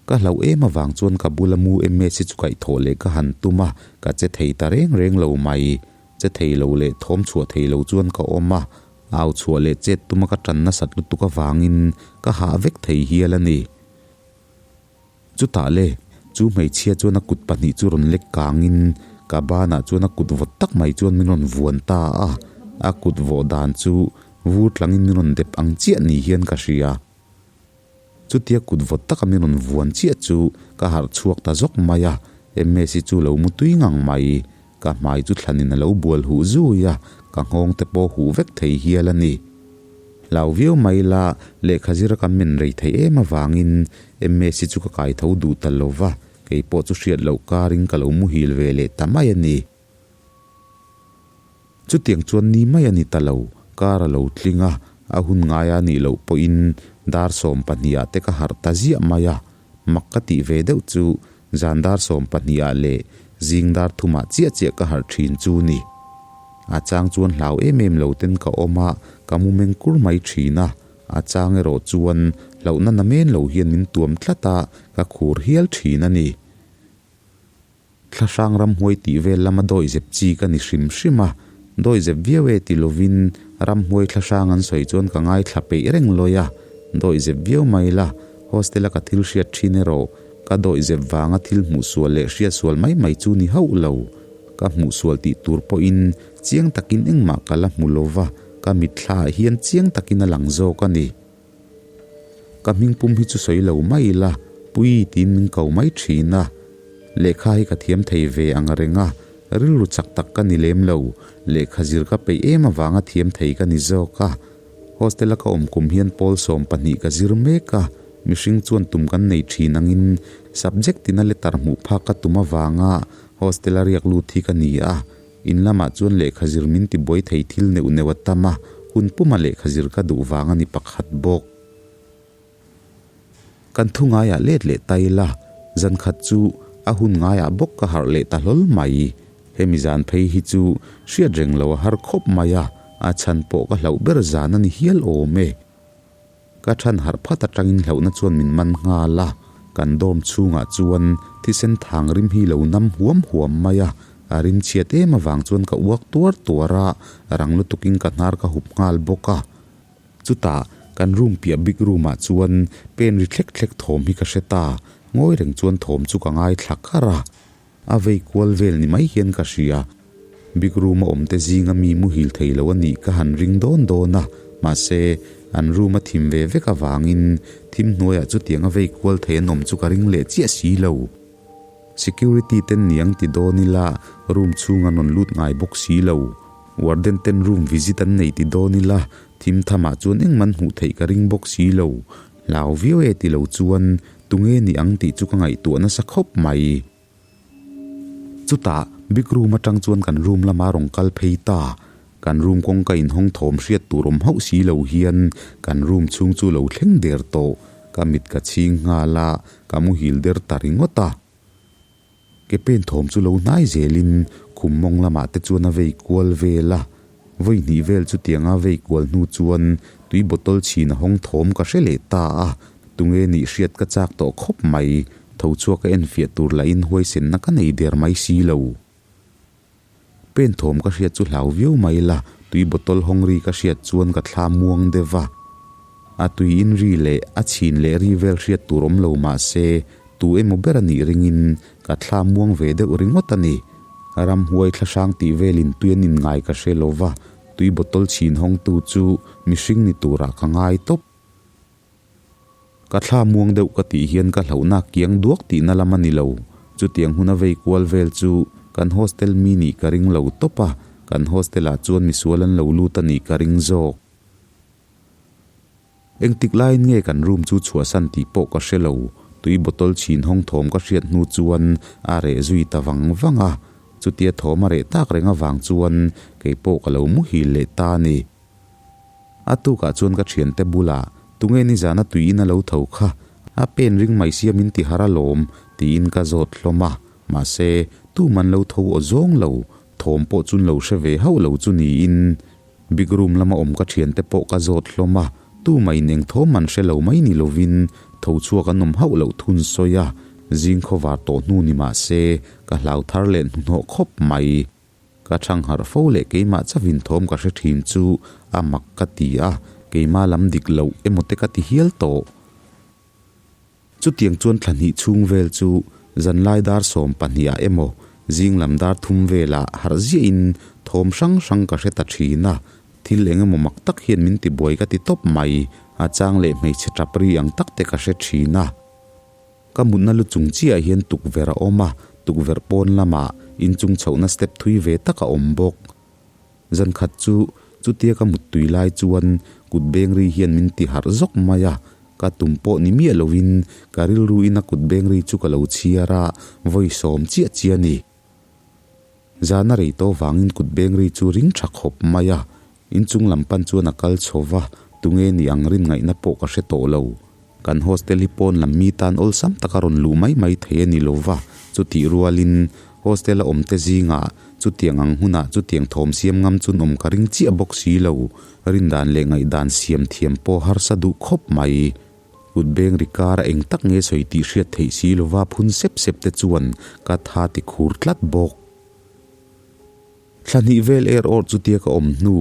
Ka hlauh em avang chuan ka bula mu MS hi chu kaihthawh leh ka han tum a, ka che thei ta reng reng lo mai. Che thei lo leh thawm chhuah thei lo chuan ka awm a, au chhuah leh chet tuma ka tan nasat lutuk avangin ka hah vek thei hial a ni. Chutah le, chu hmeichhia chuan a kut pahnih chu rawn lek kangin ka banah chuan a kut vawt tak mai chuan min rawn vuan ta a, a kut vawh dan chu vur tlangin min rawn dep ang chiah ni hian ka hria. Chutia kut vawt taka min rawn vuan chiah chu ka harh chhuak ta zawk mai a, Msi chu lo mu tui ngang mai. Ka hmai chu thlanin a lo bual huh zui a, ka nghawng te pawh huh vek thei hial a ni. Hlau viau mai la, lehkha zira kan men rei thei em avangin Msi chu ka kai tho duh ta lo va, kei pawh chu hriat loh karin ka lo muhil ve leh ta mai a ni. Chutiang chuan ni mai a ni ta lo, kar a lo tling a, a hun ngai a nih loh pawhin dar 12 ah te ka harh ta ziah mai a, mak ka tih ve deuh chu zan dar 12 ah leh zing dar 3 ah chiah chiah ka harh thin chu ni. A chang chuan hlau em em lo ten ka awm a, ka mu meng kur mai thin a, a chang erawh chuan hlauhna namen lo hian min tuam tlat a, ka khur hial thin a ni. Thlahrang ramhuai tih vel lama dawihzep chi ka ni hrim hrim a, dawihzep viau e ti lovin ramhuai thlahrang an sawi chuan ka ngaithla peih reng lawi a, dawihzep viau mai la, hostel a ka thil hriat thin erawh ka dawihzep vanga thil hmuh sual leh hriat sual mai mai chu ni hauh lo. Ka hmuh sual tih tur pawhin chiang takin engmah ka la hmu lova, ka mitthla ah hian chiang takin a lang zawk a ni. Ka hmingpum hi chu sawi lo mai ila, Pui tiin min ko mai thin a. Lehkha hi ka thiam thei ve ang reng a, rilru chak tak ka ni lem lo. Lehkha zir ka peih em avanga thiam thei ka ni zawk a. Hostel a ka awm kum hian pawl 12 ka zir mek a, mihring chuan tum kan nei thin angin subject tina letter hmuh phak ka tum avanga hostel a riak lut hi ka ni a. In lamah chuan lehkha zir min ti buai thei thil neuh neuh a tam a, hun puma lehkha zir ka duh vang a ni pakhat bawk. Kan thu ngaiah let leh ta ila, zan khat chu a hun ngaiah bawk ka harh leh ta hlawl mai. Hemi zan phei hi chu hriat reng lo a har khawp mai a, a chhan pawh ka hlauh ber zan a ni hial awm e. Ka than harh phat atangin hlauhna chuan min man nghal a, kan dawm chhungah chuan thisen thang rim hi lo nam huam huam mai a, a rim chhiat em avang chuan ka uak tuar tuar a, rang lutukin ka hnar ka hup nghal bawk a. Chutah kan room piah big room ah chuan pen ri thlek thlek thawm hi ka hre ta, ngawi reng chuan thawm chu ka ngaithla kar a. A vei kual vel ni mai hian ka hria. Big room a awm te zinga mi muhil thei lo a nih ka han ring dawn dawn a, mahse, an room a thim ve vek avangin thim hnuaiah chutiang a vei kual thei an awm chu ka ring leh chiah si lo. Security ten niang ti dawn ila room chhung an rawn lut ngai bawk si lo. Warden ten room visit an nei ti dawn ila thim thamah chuan engmah hmuh theih ka ring bawk si lo. Hlau viau e ti lo chuan tunge ni ang tih chu ka ngaihtuah nasa khawp mai. Chutah big room atang chuan kan room lama rawn kal phei ta. Kan room kawngka inhawng thawm hriat tur awm hauh si lo hian kan room chhung chu lo thleng der tawh. Ka mit ka chhing nghal a, ka muhil der ta ringawt a. Ke pen thawm chu lo hnai zelin khum mawng lamah te chuan a vei kual vel a, vawi hnih vel chutianga vei kual hnu chuan tui bottle chhin a hawng thawm ka hre leh ta a, tunge nih hriat ka chak tawh khawp mai, tho chhuak a enfiah tur lahin huaisenna ka nei der mai si lo. Pen thawm ka hriat chu hlau viau mai la, tui bottle hawng ri ka hriat chuan ka thla muang deuh a. A tui in ri leh a chhin leh ri vel hriat tur awm lo mah se, tu emaw ber a nih ringin ka thla muang ve deuh ringawt a ni. Ramhuai thlahrang tih velin tui an inngai ka hre lo va, tui bottle chhin hawngtu chu mihring ni turah ka ngai tawp. Ka thla muang deuh ka tih hian ka hlauhna kiang duak tihna lam a ni lo. Chutiang huna vei kual vel chu kan hostel mi nih ka ring lo tawp a, kan hostel ah chuan misual an lo lut a nih ka ring zawk. Engtik laiin nge kan room chu chhuahsan tih pawh ka hre lo. Tui bottle chhin hawng thawm ka hriat hnu chuan a reh zui ta vang vang a. Chutia thawm a reh tak reng avang chuan kei pawh ka lo muhil leh ta a ni. A tukah chuan ka thiante bulah, Tunge nizana tuiin a lo tho kha? A pen ring mai sia min ti har alawm, tiin ka zawt hlawm a. Mahse, tuman lo tho aw zawng lo, thawm pawh chun lo hre ve hauh lo chu niin. Big room lama awm ka thiante pawh ka zawt hlawm a, tumah in eng thawm an hre lo mai ni lovin tho chhuak an awm hauh loh thun sawi a, zing khawvar tawh hnu ni mah se ka hlau thar leh hnuhnawh khawp mai. Ka chhang harh fo leh keimah chauhin thawm ka hre thin chu a mak ka ti a, keimah lam dik loh emaw te ka ti hial tawh. Chutiang chuan thla hnih chhung vel chu zanlai dar 12 ah emaw zing lam dar thum velah harh ziahin thawm hrang hrang ka hre ta thin a, thil eng emaw mak tak hian min tibuai ka ti tawp mai, a chang leh hmeichhe tap ri ang tak te ka hre thin a. Ka mutna lu chung chiah hian tukverh a awm a, tukverh pawn lamah inchung chhohna step thui ve tak a awm bawk. Zan khat chu chutia ka muttui lai chuan kut beng ri hian min ti harh zawk mai a, ka tum pawh ni miah lovin ka rilru in a kut beng ri chu ka lo chhiar a, vawi sawm chiah chiah a ni. Zan a rei tawh vangin kut beng ri chu ring tha khawp mai a, inchung lam pan chuan a kal chho va, tunge ni ang rin ngaihna pawh ka hre tawh lo. Kan hostel hi pawn lam mi tan awlsam taka rawn luh mai mai thei a ni lo va, chutih rualin hostel a awmte zingah chutiang ang hunah chutiang thawm siam ngam chun awm ka ring chiah bawk si lo, rindan leh ngaihdan siam thiam pawh harsa duh khawp mai. Kut beng ri kara eng tak nge sawi tih hriat theih si lova phun sep sep te chuan ka tha ti khur tlat bawk. Thla hnih vel er awrh chutia ka awm hnu,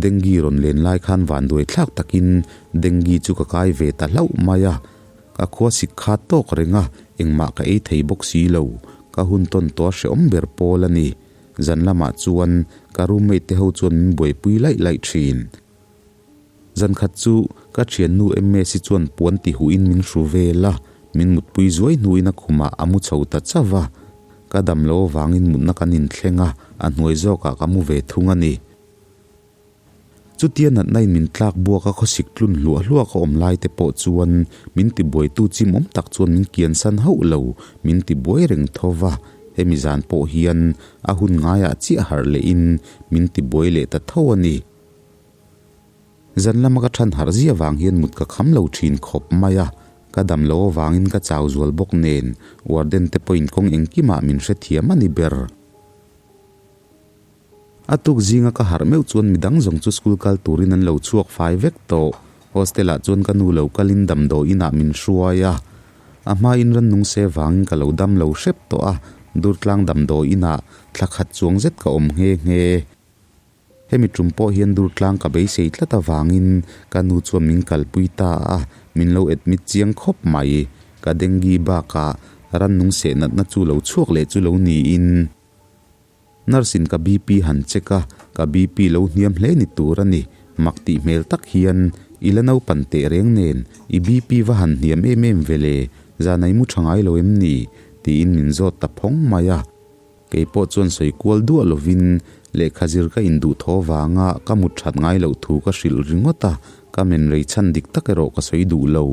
dengue rawn len lai khan vanduai thlak takin dengue chu ka kai ve ta hlauh mai a. Ka khua sik kha tawk reng a, engmah ka ei thei bawk si lo. Ka hun tawn tawh a hrehawm ber pawl a ni. Zan lamah chuan ka roommate te ho chuan min buaipui laih laih thin. Zan khat chu ka thiannu Ms-i chuan puan ti huhin min hru vel a, min mutpui zuai hnuin a khumah a mu chho ta chauh a. Ka dam lo avangin mutna kan inthleng a, a hnuai zawkah ka mu ve thung a ni. Chutia natna in min tlak buak a khawsik tlun hluah hluah ka awm lai te pawh chuan min tibuaitu chimawm tak chuan min kiansan hauh lo, min tibuai reng tho va. Hemi zan pawh hian a hun ngaiah chiah harh lehin min tibuai leh ta tho a ni. Zan lama ka than harh zia vang hian mut ka kham lo thin khawp mai a, ka dam lo avangin ka chau zual bawk nen warden te pawhin kawng engkimah min hrethiam a ni ber. A tuk zinga ka harh meuh chuan midang zawng chu school kal turin an lo chhuak fai vek tawh. Hostel ah chuan ka nu lo kalin damdawi inah min hruai a, a hmain rannung se vangin ka lo dam lo hrep tawh a, Durtlang damdawi inah thla khat chuang zet ka awm nghe nghe. Hemi tum pawh hian Durtlang ka beisei tlat avangin ka nu chuan min kalpui ta a, min lo admit chiang khawp mai. Ka dengue bakah rannung seh natna chu lo chhuak leh chu lo niin. Nurse in ka BP han check a, ka BP lo hniam hle ni tur a ni. Mak tih hmel tak hian i la naupan teh reng nen i BP va han hniam em em ve le, zanai mu tha ngai lo em ni? tiin min zawt ta phawng mai a. Kei pawh chuan sawi kual duah lovin lehkha zir ka induh thaw vanga ka mut that ngai loh thu ka hrilh ringawt a, ka men rei chhan dik tak erawh ka sawi duh lo.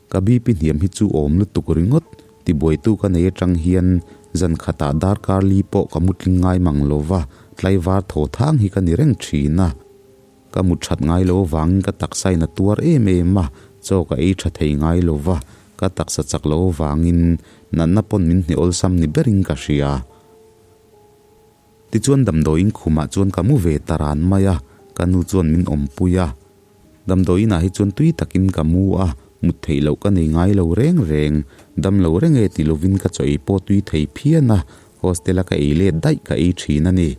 Ka BP hniam hi chu awm lutuk ringawt, tibuaitu ka nei atang hian zan khatah darkar li pawh ka mutling ngai mang lova, tlaivar thaw thang hi ka ni reng thin a. Ka mut that ngai lo avangin ka taksa in a tuar em em a, chaw ka ei tha thei ngai lo va, ka taksa chak lo avangin natna pawn min hne awlsam ni berin ka hria. Tichuan damdawiin khumah chuan ka mu ve ta ran mai a, ka nu chuan min awmpui a. Damdawiin ah hi chuan tui takin ka mu a, mut theih loh ka nei ngai lo reng reng. Dam lo reng e ti lovin ka chaw ei pawh tui thei phian a, hostel a ka ei let daih ka ei thin a ni.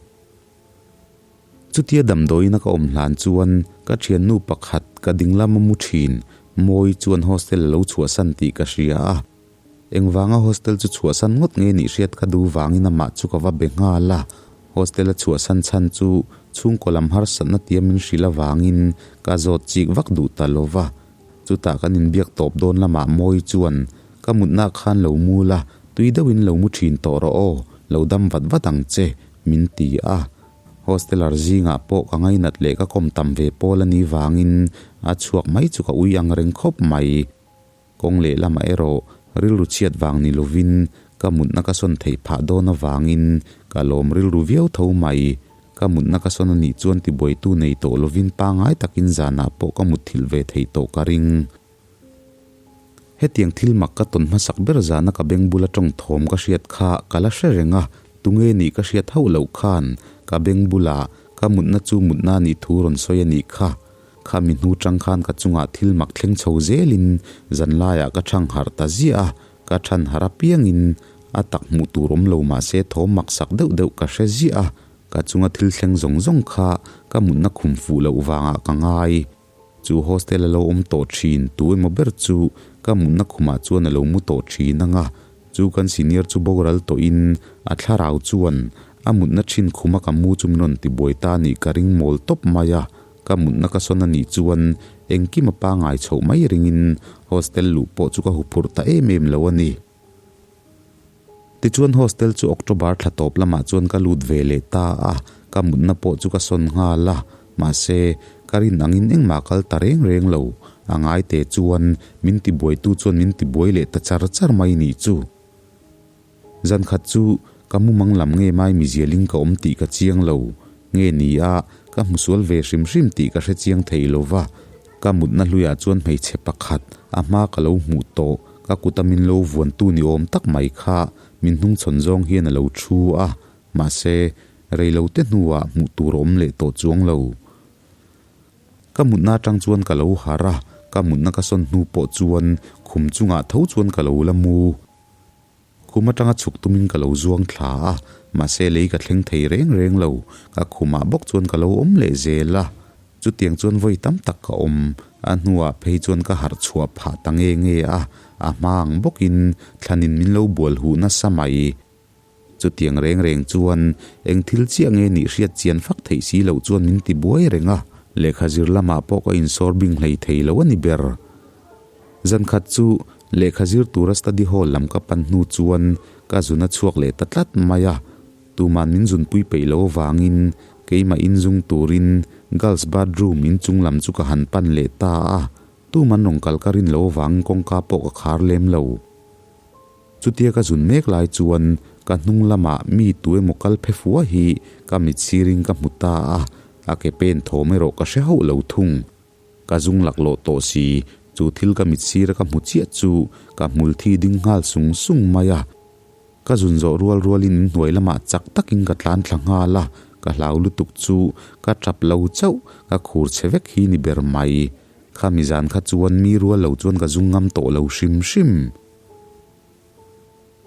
Chutia damdawiin a ka awm hlan chuan ka thiannu pakhat ka dinglam a mu thin, Mawi chuan hostel a lo chhuahsan tih ka hria a. Engvanga hostel chu chhuahsan ngawt nge nih hriat ka duh vangin amah chu ka va be nghal a. Hostel a chhuahsan chhan chu chhungkaw lam harsatna tia min hrilh avangin ka zawt chik vak duh ta lo va. Chutah kan inbiak tawp dawn lamah Mawi chuan ka mutna khan lo mu la, tui deuhin lo mu thin tawh rawh aw, lo dam vat vat ang che, min ti a. Hosteler zingah pawh ka ngainat leh ka kawm tam ve pawl a nih vangin a chhuak mai chu ka ui ang reng khawp mai. Kawng lehlamah erawh rilru chhiat vang ni lovin ka mutna ka sawn theih phah dawn avangin ka lawm rilru viau tho mai. Ka mutna ka sawn a nih chuan tibuaitu nei tawh lovin pangngai takin zanah pawh ka mutthilh ve theih tawh ka ring. Hetiang thil mak ka tawn hmasak ber zana ka beng bula tawng thawm ka hriat kha ka la hre reng a, tunge nih ka hriat hauh loh khan ka beng bulah ka mutna chu mutna nih thu rawn sawi a nih kha. Khami hnu tang khan ka chungah thil mak thleng chho zelin zanlaiah ka thang harh ta ziah a, ka than harh apiangin a tak hmuh tur awm lo mahse thawm mak sak deuh deuh ka hre ziah a, ka chunga thil thleng zawng zawng kha ka mutna khum fuh loh vangah ka ngai. Chu hostel a lo awm tawh thin tu emaw ber chu ka mutna khumah chuan a lo mu tawh thin ang a, chu kan senior chu boral tawhin a thlarau chuan a mutna thin khuma ka mu chu min rawn tibuai ta nih ka ring mawl tawp mai a, ka mutna ka sawn a nih chuan engkim a pangai chhoh mai ringin hostel luh pawh chu ka huphurh ta em em lo a ni. Tichuan hostel chu October thla tawp lamah chuan ka lut ve leh ta a, ka mutna pawh chu ka sawn nghal a, mahse, ka rin angin engmah kal ta reng reng lo, a ngai te chuan min tibuaitu chuan min tibuai leh ta char char mai nih chu. Zan khat chu ka mumang lam nge mai mizialin ka awm tih ka chiang lo, nge ni a, ka hmusual ve hrim hrim tih ka hre chiang thei lo va, Ka mutna hluiah chuan hmeichhe pakhat a hma ka lo hmuh tawh, ka kuta min lo vuantu ni awm tak mai kha min hnungchhawn zawng hian a lo thu a, mahse, reilote hnuah hmuh tur a awm leh tawh chuang lo. Ka mutna atang chuan ka lo harh a, ka mutna ka sawn hnu pawh chuan khum chungah tho chuan ka lo la mu. Khum atanga chhuk tumin ka lo zuang thla a, mahse lei ka thleng thei reng reng lo, ka khumah bawk chuan ka lo awm leh zel a. Chutiang chuan vawi tam tak ka awm, a hnuah phei chuan ka harh chhuah phah ta nge nge a, a hma ang bawkin thlanin min lo bual huh nasa mai. Chutiang reng reng chuan eng thil chiah nge nih hriat chian fak theih si loh chuan min ti buai reng a, lehkha zir lamah pawh ka insawr bing hlei thei lo a ni ber. Zankhat chu lehkha zir tura study hall lam ka pan hnu chuan ka zun a chhuak leh ta tlat mai a, tuman min zunpui peih lo avangin keimah inzung turin girls bathroom inchung lam chu ka han pan leh ta a, tuman rawn kal ka rin lo avangin kawngka pawh ka khar lem lo. Chutia ka zun mek lai chuan ka hnung lamah mi tu emaw kal phe fua hi ka mit sirin ka hmu ta a, a ke pen thawm erawh ka hre hauh lo thung. Ka zung laklawh tawh si, chu thil ka mit sira ka hmu chiah chu ka hmul thi ding nghal sung sung mai a. Ka zun zawh rual rualin in hnuai lamah chak takin ka tlan thla nghal a, ka hlau lutuk chu ka tap lo chauh, ka khur chhe vek hi ni ber mai. Khami zan kha chuan mi rual lo chuan ka zung ngam tawh lo hrim hrim.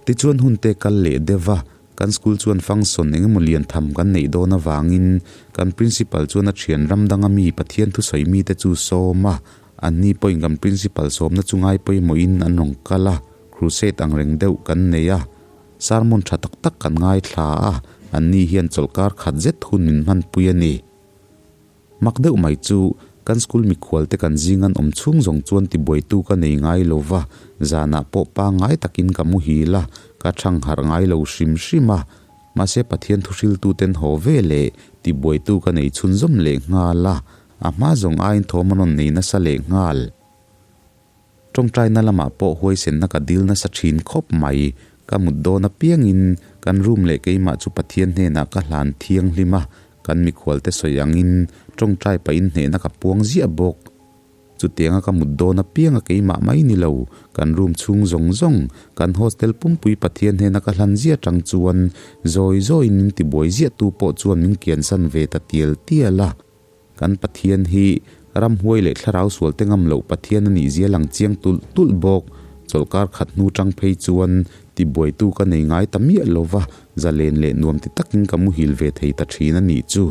Tichuan hun te kal leh deuh va, kan school chuan function eng emaw lian tham kan neih dawn avangin kan principal chuan a thian ram danga mi Pathian thusawi mite chu sawm a, anni pawhin kan principal sawmna chu ngai pawimawhin an rawn kal a, crusade ang reng deuh kan nei a, sermon tha tak tak kan ngaithla a, anni hian chawlhkar khat zet hun min hmanpui a ni. Mak deuh mai chu, kan school mikhual te kan zing an awm chhung zawng chuan tibuaitu ka nei ngai lo va, zanah pawh pangngai takin ka muhil a, ka thang harh ngai lo hrim hrim a. Mahse Pathian thuhriltu ten haw ve leh tibuaitu ka nei chhunzawm leh nghal a, a hma zawng aiin thawm a rawn nei nasa leh nghal. Tawngtaina lamah pawh huaisenna ka dil nasa thin khawp mai. Ka mut dawn apiangin kan room leh keimah chu Pathian hnenah ka hlan thianghlim a, kan mikhualte sawi angin tawngtai pahin hnehna ka puang ziah bawk. Chutianga ka mut dawn apianga keimah mai ni lo, kan room chhung zawng zawng, kan hostel pumpui Pathian hnena ka hlan ziah tang chuan zawi zawiin min tibuai ziahtu pawh chuan min kiansan ve ta tial tial a. Kan Pathian hi ramhuai leh thlarau sual te ngam loh Pathian a nih zia lang chiang tulh tulh bawk. Chawlhkar khat hnu tang phei chuan tibuaitu ka nei ngai ta miah lo va, zalen leh nuam ti takin ka muhil ve thei ta thin a nih chu.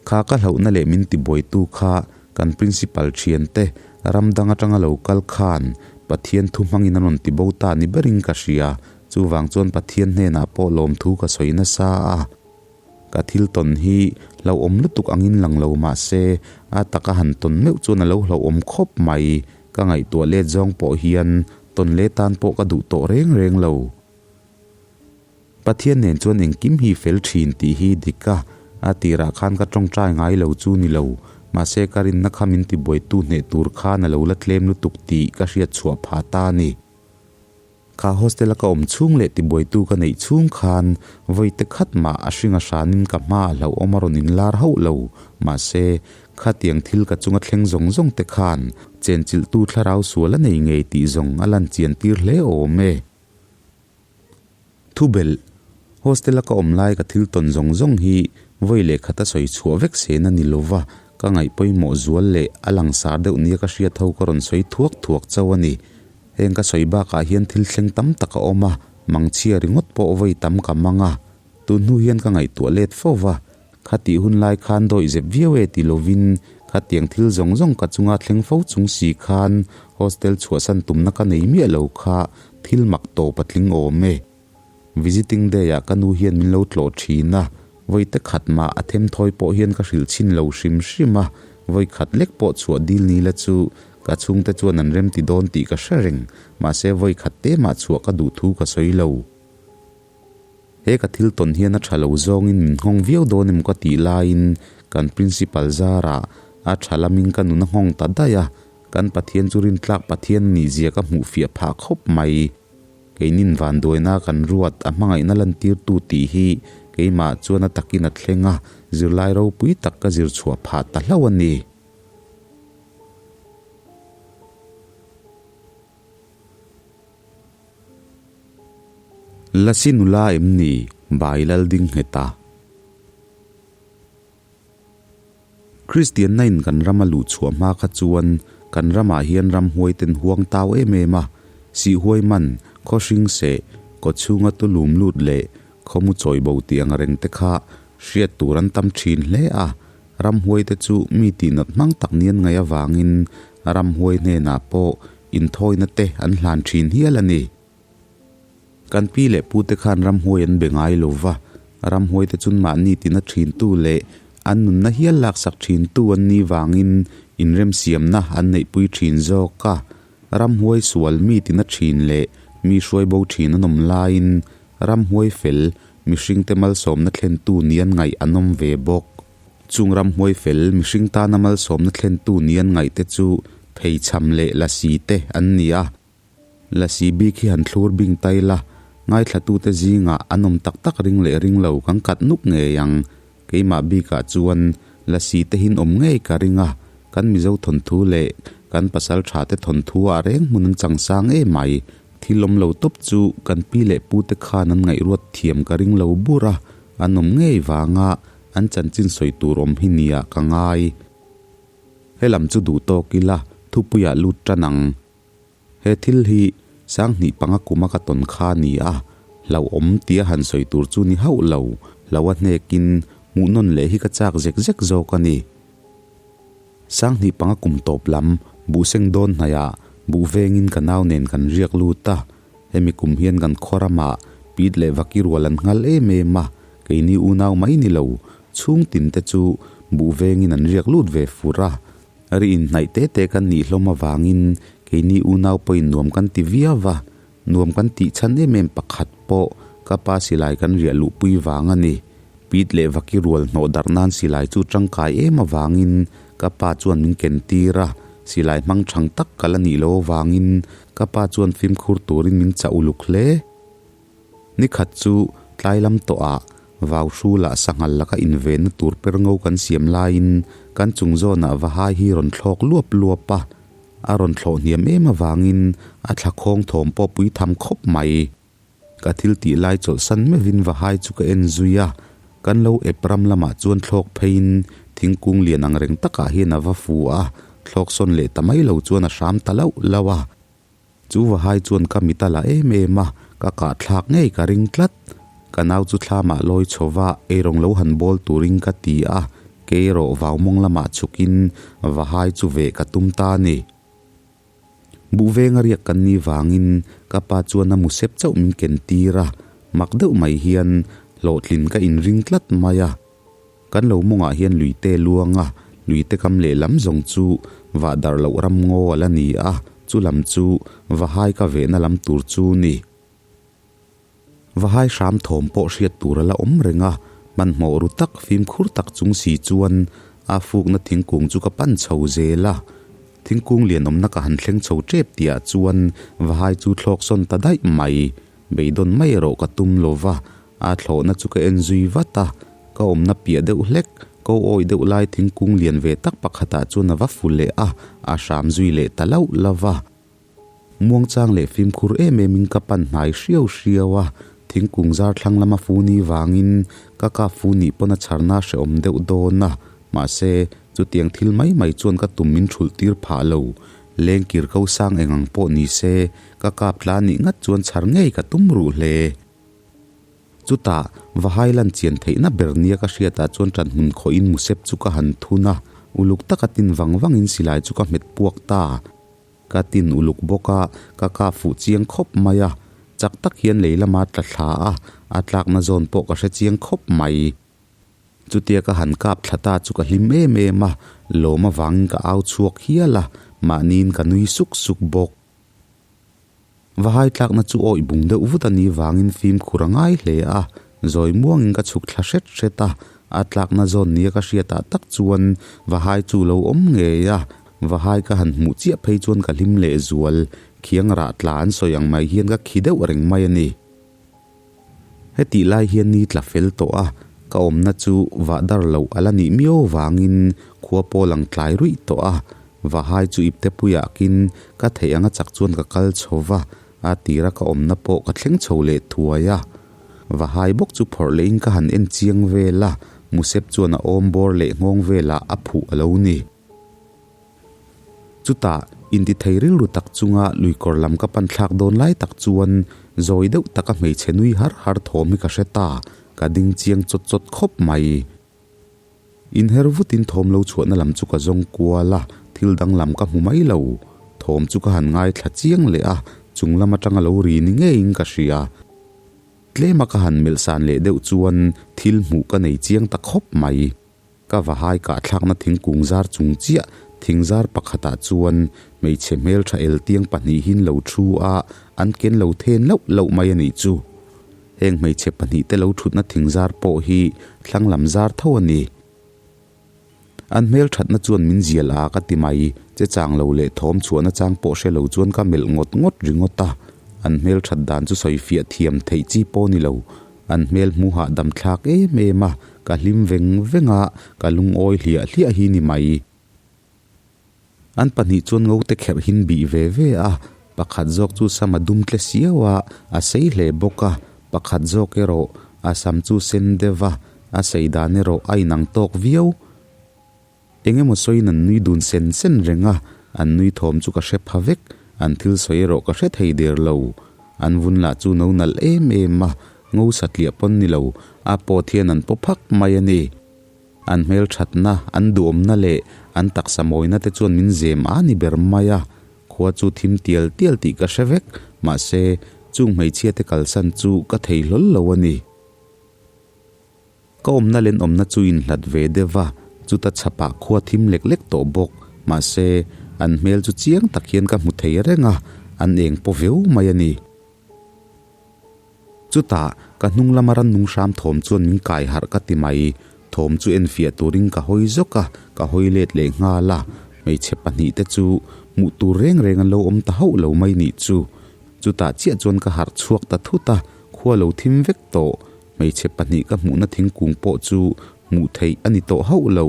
Kha ka hlauhna leh min tibuaitu kha kan Principal thiante ram dang atanga lo kal khan Pathian thu hmangin a rawn tibo ta ni berin ka hria, chuvang chuan Pathian hnenah pawh lawmthu ka sawi nasa a. Ka thil tawn hi hlauhawm lutuk angin lang lo mah se, a taka han tawn meuh chuan a lo hlauhawm khawp mai. Ka ngaihtuah let zawng pawh hian tawn leh tan pawh ka duh tawh reng reng lo. Pathian nen chuan engkim hi fel thin tih hi dik a, a tirah khan ka tawngtai ngai lo chu ni lo, mahse ka rinna kha min tibuaitu hneh tur khan a lo la tlem lutuk tih ka hriat chhuah phah ta a ni. Kha hostel a ka awm chhung leh tibuaitu ka neih chhung khan vawi te khat mah a hring a hranin ka hma a hlauhawm a rawn inlar hauh lo. Mahse, khatiang thil ka chunga thleng zawng zawng te khan chenchilhtu thlarau sual a nei ngei tih zawng a lan chian tir hle awm e. Thubelh, Hostel a ka awm lai ka thil tawn zawng zawng hi vawi leh khat a sawi chhuah vek sen a ni lova, ka ngaih pawimawh zual leh a langsar deuh nia ka hriat ho ka rawn sawi thuak thuak chauh a ni. Heng ka sawi bakah hian thil thleng tam tak a awm a, mangchhia ringawt pawh vawi tam ka mang a. Tun hnu hian ka ngaihtuah let fo va, khatih hun lai khan dawih zep viau e ti lovin khatiang thil zawng zawng ka chunga thleng fo chung si khan hostel chhuahsan tumna ka nei miah lo kha thil mak tawp a tling awm e. Visiting day ah ka nu hian min lo tlawh thin a, vawi te khat mah a them thawi pawh hian ka hrilh chhin lo hrim hrim a, vawi khat lek pawh chhuah dil ni la chu ka chhungte chuan an remti dawn tih ka hre reng, mahse vawi khat te mah chhuah ka duh thu ka sawi lo. He ka thil tawn hian a tha lo zawngin min nghawng viau dawn emaw ka tih laiin kan principal zarah a tha lamin ka nun a nghawng ta daih a, kan Pathian chu rintlak Pathian a nihzia ka hmuh fiah phah khawp mai. Keinin vanduaina kan ruat a hmangaihna lantirtu tih hi keimah chuan a takin a thleng a, zirlai ropui tak ka zir chhuah phah ta hlauh a ni. Lasi nula em ni Bai lal ding nghet a? Kristianna in kan rama luh chhuah hma kha chuan kan ramah hian ramhuai ten huang tau em em a, sihhuai man, khaw hring seh, kaw chhunga tulum lut leh khawmu chawi bo tih ang reng te kha hriat tur an tam thin hle a. Ramhuai te chu mi tihnat hmang tak nian ngaih avangin ramhuai hnenah pawh inthawina te an hlan thin hial a ni. Kan pi leh pu te khan ramhuai an be ngai lo va, ramhuai te chun mahni tina thin tu leh an nunna hial laksak thin tu an nih vangin inremsiamna an neihpui thin zawk a. Ramhuai sual mi tina thin leh mi hruai bo thin an awm laiin ramhuai fel mihringte malsawmna thlentu nian ngaih an awm ve bawk. Chung ramhuai fel mihring tana malsawmna thlentu nian ngaih te chu pheichham leh lasi te an ni a. Lasi bik hi han thlur bing tai la, ngaithlatute zingah an awm tak tak ring leh ring lo kan kat nuk ngei ang. Keimah bikah chuan lasi te hin awm ngei ka ring a, kan Mizo thawnthu leh kan pasal tha te thawnthu ah reng hmun an changsang em mai. Thil awm lo tawp chu kan pi leh pu te khan an ngaihruat thiam ka ring lo bur a, an awm ngei vanga an chanchin sawi tur awm hi nia ka ngai. Helam chu duh tawk ila thupuiah lut tan ang. He thil hi Sanghnih panga kuma ka tawn kha a ni a, hlauhawm tia han sawi tur chu ni hauh lo, hlo a hnekin hmuhnawn leh hi ka chak zek zek zawk a ni. Sanghnih panga kum tawp lam buhseng dawn hnaihah buh vengin ka nau nen kan riak lut a, hemi kum hian kan khaw ramah Pit leh Vaki rual an nghal em em a, keini unau mai ni lo, chhung tin te chu buh vengin an riak lut ve fur a, Ri inhnaih te te kan nih hlawm avangin keini unau pawhin nuam kan ti viau va, nuam kan tih chhan em em pakhat pawh ka pa silai kan riah luhpui vang a ni. Pit leh vaki rual hnawh darh nan silai chu tangkai em avangin ka pa chuan min ken tir a, silai hmang thang tak ka la nih loh avangin ka pa chuan fimkhur turin min chah uluk hle. Ni khat chu tlai lam tawhah vau hrulah sanghal laka invenna tur per ngo kan siam laiin kan chung zawnah vahai hi rawn thlawk luap luap a, a rawn thlawh hniam em avangin a thla khawng thawm pawh pui tham khawp mai. Ka thil tih lai chawlhsan meuhin vahai chu ka en zui a, kan lo ep ram lamah chuan thlawk pheiin thingkung lian ang reng takah hian a va fu a, thlawk sawn leh ta mai lo chuan a hram ta lauh lauh a. Chu vahai chuan ka mit a la em em a, ka kah thlak ngei ka ring tlat. Ka nau chu thlamah lawi chho va, eirawng lo han bawl turin ka ti a, kei erawh vau mawng lamah chhukin vahai chu veh ka tum ta a ni. Buh venga riak kan nih vangin ka pa chuan a mu sep chauh min ken tir a, mak deuh mai hian hlawhtlin ka inring tlat mai a. Kan lo mawngah hian luite luang a, luite kam lehlam zawng chu vah darh loh ram ngaw a la ni a, chu lam chu Vahai ka vehna lam tur chu ni. Vahai hram thawm pawh hriat tur a la awm reng a, hmanhmawh ru tak fimkhur tak chung si chuan a fukna thingkung chu ka pan chho zel a. Thingkung lian awmna ka han thleng chho tep tihah chuan vahai chu thlawk sawn ta daih mai. Beidawn mai erawh ka tum lo va, a thlawhna chu ka en zui vat a, ka awmna piah deuh hlek, ko awi deuh lai thingkung lian ve tak pakhatah chuan a va fu leh a, a hram zui leh ta lauh lauh va. Muangchang leh fimkhur em em in ka pan hnai hriau hriau a, thingkung zar thlang lama fu ni vangin ka kap fu nih pawn a chharna hrehawm deuh dawn a, mahse chutiang thil mai mai chuan ka tum min thulh tir phah lo. Lengkir ko sang eng ang pawh ni se, ka kap tla nih ngat chuan chhar ngei ka tum ruh hle. Chutah, Vahai lan chian theihna ber nia ka hriatah chuan ṭan hmun khawhin musep chu ka han thun a, uluk taka tin vang vangin silai chu ka hmet puak ta. Ka tin uluk bawk a, ka kap fuh chiang khawp mai a, chak tak hian lei lama tla thla a, a tlakna zawn pawh ka hre chiang khawp mai. Chutia ka han kap thla ta chu ka hlim em em a, lawm avangin ka au chhuak hial a, mahniin ka nui suk suk bawk. Vahai tlakna chu awih bung deuh vut a nih vangin fimkhur a ngai hle a, zawi muangin ka chhuk thla hret hret a, a tlakna zawn nia ka hriatah tak chuan Vahai chu lo awm ngei a, Vahai ka han hmuh chiah phei chuan ka hlim leh zual, khiang rah tla an sawi ang mai hian ka khi deuh reng mai a ni. Hetih lai hian ni tla fel tawh a, ka awmna chu vah dar loh a la nih miau vangin khua pawl ang tlai ruih tawh a, Vahai chu ipte puiah kin ka theih anga chak chuan ka kal chho va, a tira ka awmna pawh ka thleng chho leh thuai a. Vahai bawk chu phawrh lehin ka han en chiang vel a, Musep chuan a awm bawr leh nghawng velah a phuh a lo ni. Chutah, intithei rilru tak chunga luikawr lam ka pan thlak dawn lai tak chuan zawi deuh taka hmeichhe nui har har thawm hi ka hre ta, ka ding chiang chawt chawt khawp mai. Inher vutin thawm lo chhuahna lam chu ka zawng kual a, thil danglam ka hmu mai lo. Thawm chu ka han ngaithla chiang leh a, chung lam atanga lo ri ni ngeiin ka hria. Tlema ka han melh san leh deuh chuan thil hmuh ka nei chiang ta khawp mai. Ka vahai kahthlakna thingkung zar chung chiah thingzar pakhatah chuan hmeichhe hmeltha eltiang pahnihin lo thu a, an ken lo then loh loh mai a nih chu. Heng hmeichhe pahnihte lo thutna thingzar pawh hi thlang lam zar tho a ni. An hmelthatna chuan min zial a ka ti mai, che chang lo leh thawm chhuahna chang pawh hre lo chuan ka melh ngawt ngawt ringawt a. An hmelthat dan chu sawi fiah thiam theih chi pawh ni lo. An hmel hmu hahdam thlak em em a, ka hlim veng veng a, ka lungawi hliah hliah hi ni mai. An pahnih chuan ngote kherh hin bih ve ve a, pakhat zawk chu sam a dum tle siau a, a sei hle bawk a, pakhat zawk erawh a sam chu sen deuh a, a sei dan erawh a inang tawk viau. Eng emaw sawiin an nui dun sen sen reng a, an nui thawm chu ka hre pha vek, an thil sawi erawh ka hre thei der lo. An vun lah chu no nalh em em a, ngo satliah pawn ni lo, a pawt hian an paw phak mai a ni. An hmelthatna, an duhawmna leh an taksa mawina te chuan min zem a ni ber mai a, khua chu thim tial tial tih ka hre vek, mahse, chung hmeichhia te kalsan chu ka thei hlawl lo a ni. Ka awmna len awmna chu inhlat ve deuh va, chuta chhapah khua thim lek lek tawh bawk, mahse, an hmel chu chiang tak hian ka hmu thei reng a, an eng paw viau mai a ni. Chutah, ka hnung lama rannung hram thawm chuan min kai harh ka ti mai. Thawm chu enfiah turin ka hawi zawk a, ka hawi let leh nghal a. Hmeichhe pahnihte chu hmuh tur reng reng an lo awm ta hauh lo mai nih chu. Chutah chiah chuan ka harh chhuak ta thut a, khua lo thim vek tawh. Hmeichhe pahnih ka hmuhna thingkung pawh chu hmuh theih a ni tawh hauh lo.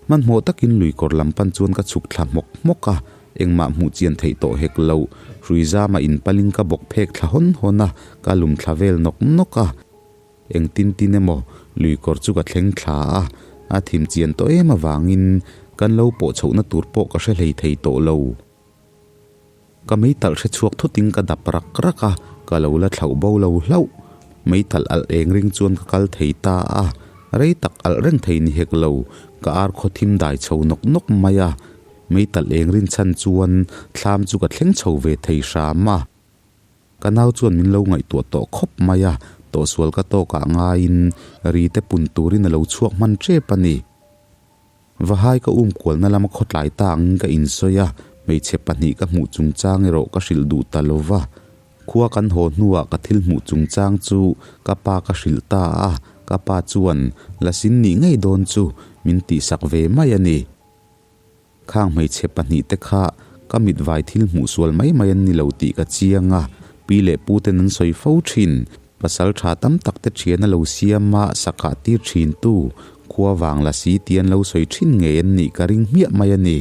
Hmanhmawh takin lui kawr lam pan chuan ka chhuk thla hmawk hmawk a, engmah hmuh chian theih tawh hek lo. Hrui zama inpalin ka bawk phek thla hawn hawn a, ka lum thla vel nawk nawk a. Engtin tin emaw lui kawr chu ka thleng thla a, a thim chian tawh em avangin kan lo pawh chhohna tur pawh ka hre hlei thei tawh lo. Ka meitalh hre chhuak thutin ka dap rak rak a, ka lo la thlauh bo lo hlauh. Meitalh alh eng ring chuan ka kal thei ta a, rei tak alh reng thei ni hek lo, ka ar khaw thim dai chho nawk nawk mai a. Meitalh eng rin chhan chuan thlam chu ka thleng chho ve thei hram a. Ka nau chuan min lo ngaihtuah tawh khawp mai a, tawhsual ka tawkah ngaiin ri te pun turin a lo chhuak hman tep a ni. Vahai ka um kualna lama khawtlai ta angin ka insawi a, hmeichhe pahnih ka hmuh chungchang erawh ka hrilh duh ta lo va. Khua kan haw hnuah ka thil hmuh chungchang chu ka pa ka hrilh ta a, ka pa chuan la sin nih ngei dawn chu min tihsak ve mai a ni. Khang hmeichhe pahnihte kha ka mitvai thil hmuh sual mai mai an ni lo tih ka chiang a, pi leh pu ten an sawi fo thin. Pasal tha tam tak te thian a lo siam a, sakah tir thin tu, khua vang la si tih an lo sawi thin ngei an nih ka ring hmiah mai a ni.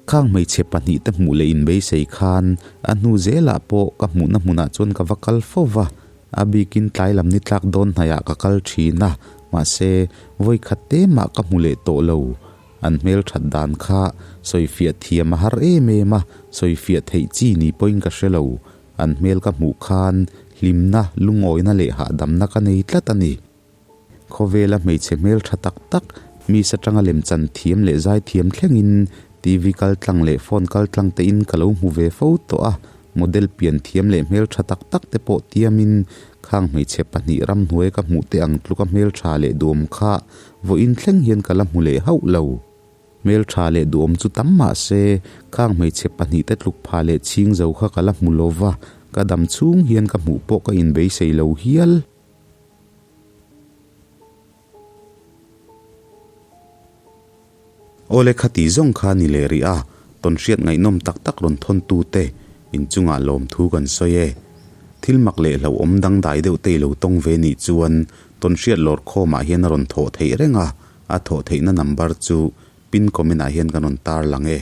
Khang hmeichhe pahnihte hmuh leh inbeisei khan a hnu zelah pawh ka hmuhna hmunah chuan ka va kal fo va, a bikin tlai lam ni tlak dawn hnaiah ka kal thin a, mahse vawi khat te mah ka hmu leh tawh lo. An hmel that dan kha sawifiah thiam a har em em a, sawifiah theih chi ni pawhin ka hre lo. An hmel ka hmuh khan hlimna, lungawina leh hahdamna ka nei tlat a ni. Khawvela hmeichhe hmel tha tak tak, mi satanga lemchan thiam leh zai thiam thlengin TV kal tlang leh phone kal tlang tein ka lo hmu ve fo tawh a, model pian thiam leh hmel tha tak tak te pawh tiamin khang hmeichhe pahnih ramhnuai ka hmuh te ang tluka hmel tha leh duhawm kha vawiin thleng hian ka la hmu leh hauh lo. Hmel tha leh duhawm chu tam mah se, khang hmeichhe pahnih te tluk pha leh chhing zo kha ka la hmu lova, ka dam chhung hian ka hmuh pawh ka inbeisei lo hial. Awle khati zawng kha ni leh rih a, tawnhriat ngaihnawm tak tak rawn thawn tute inchungah lawmthu kan sawi e. Thil mak leh hlauhawm dangdai deuh te i lo tawng ve nih chuan tawnhriat lawr khawmah hian a rawn thawh theih reng a, a thawh theihna number chu pin comment ah hian kan rawn tar lang e.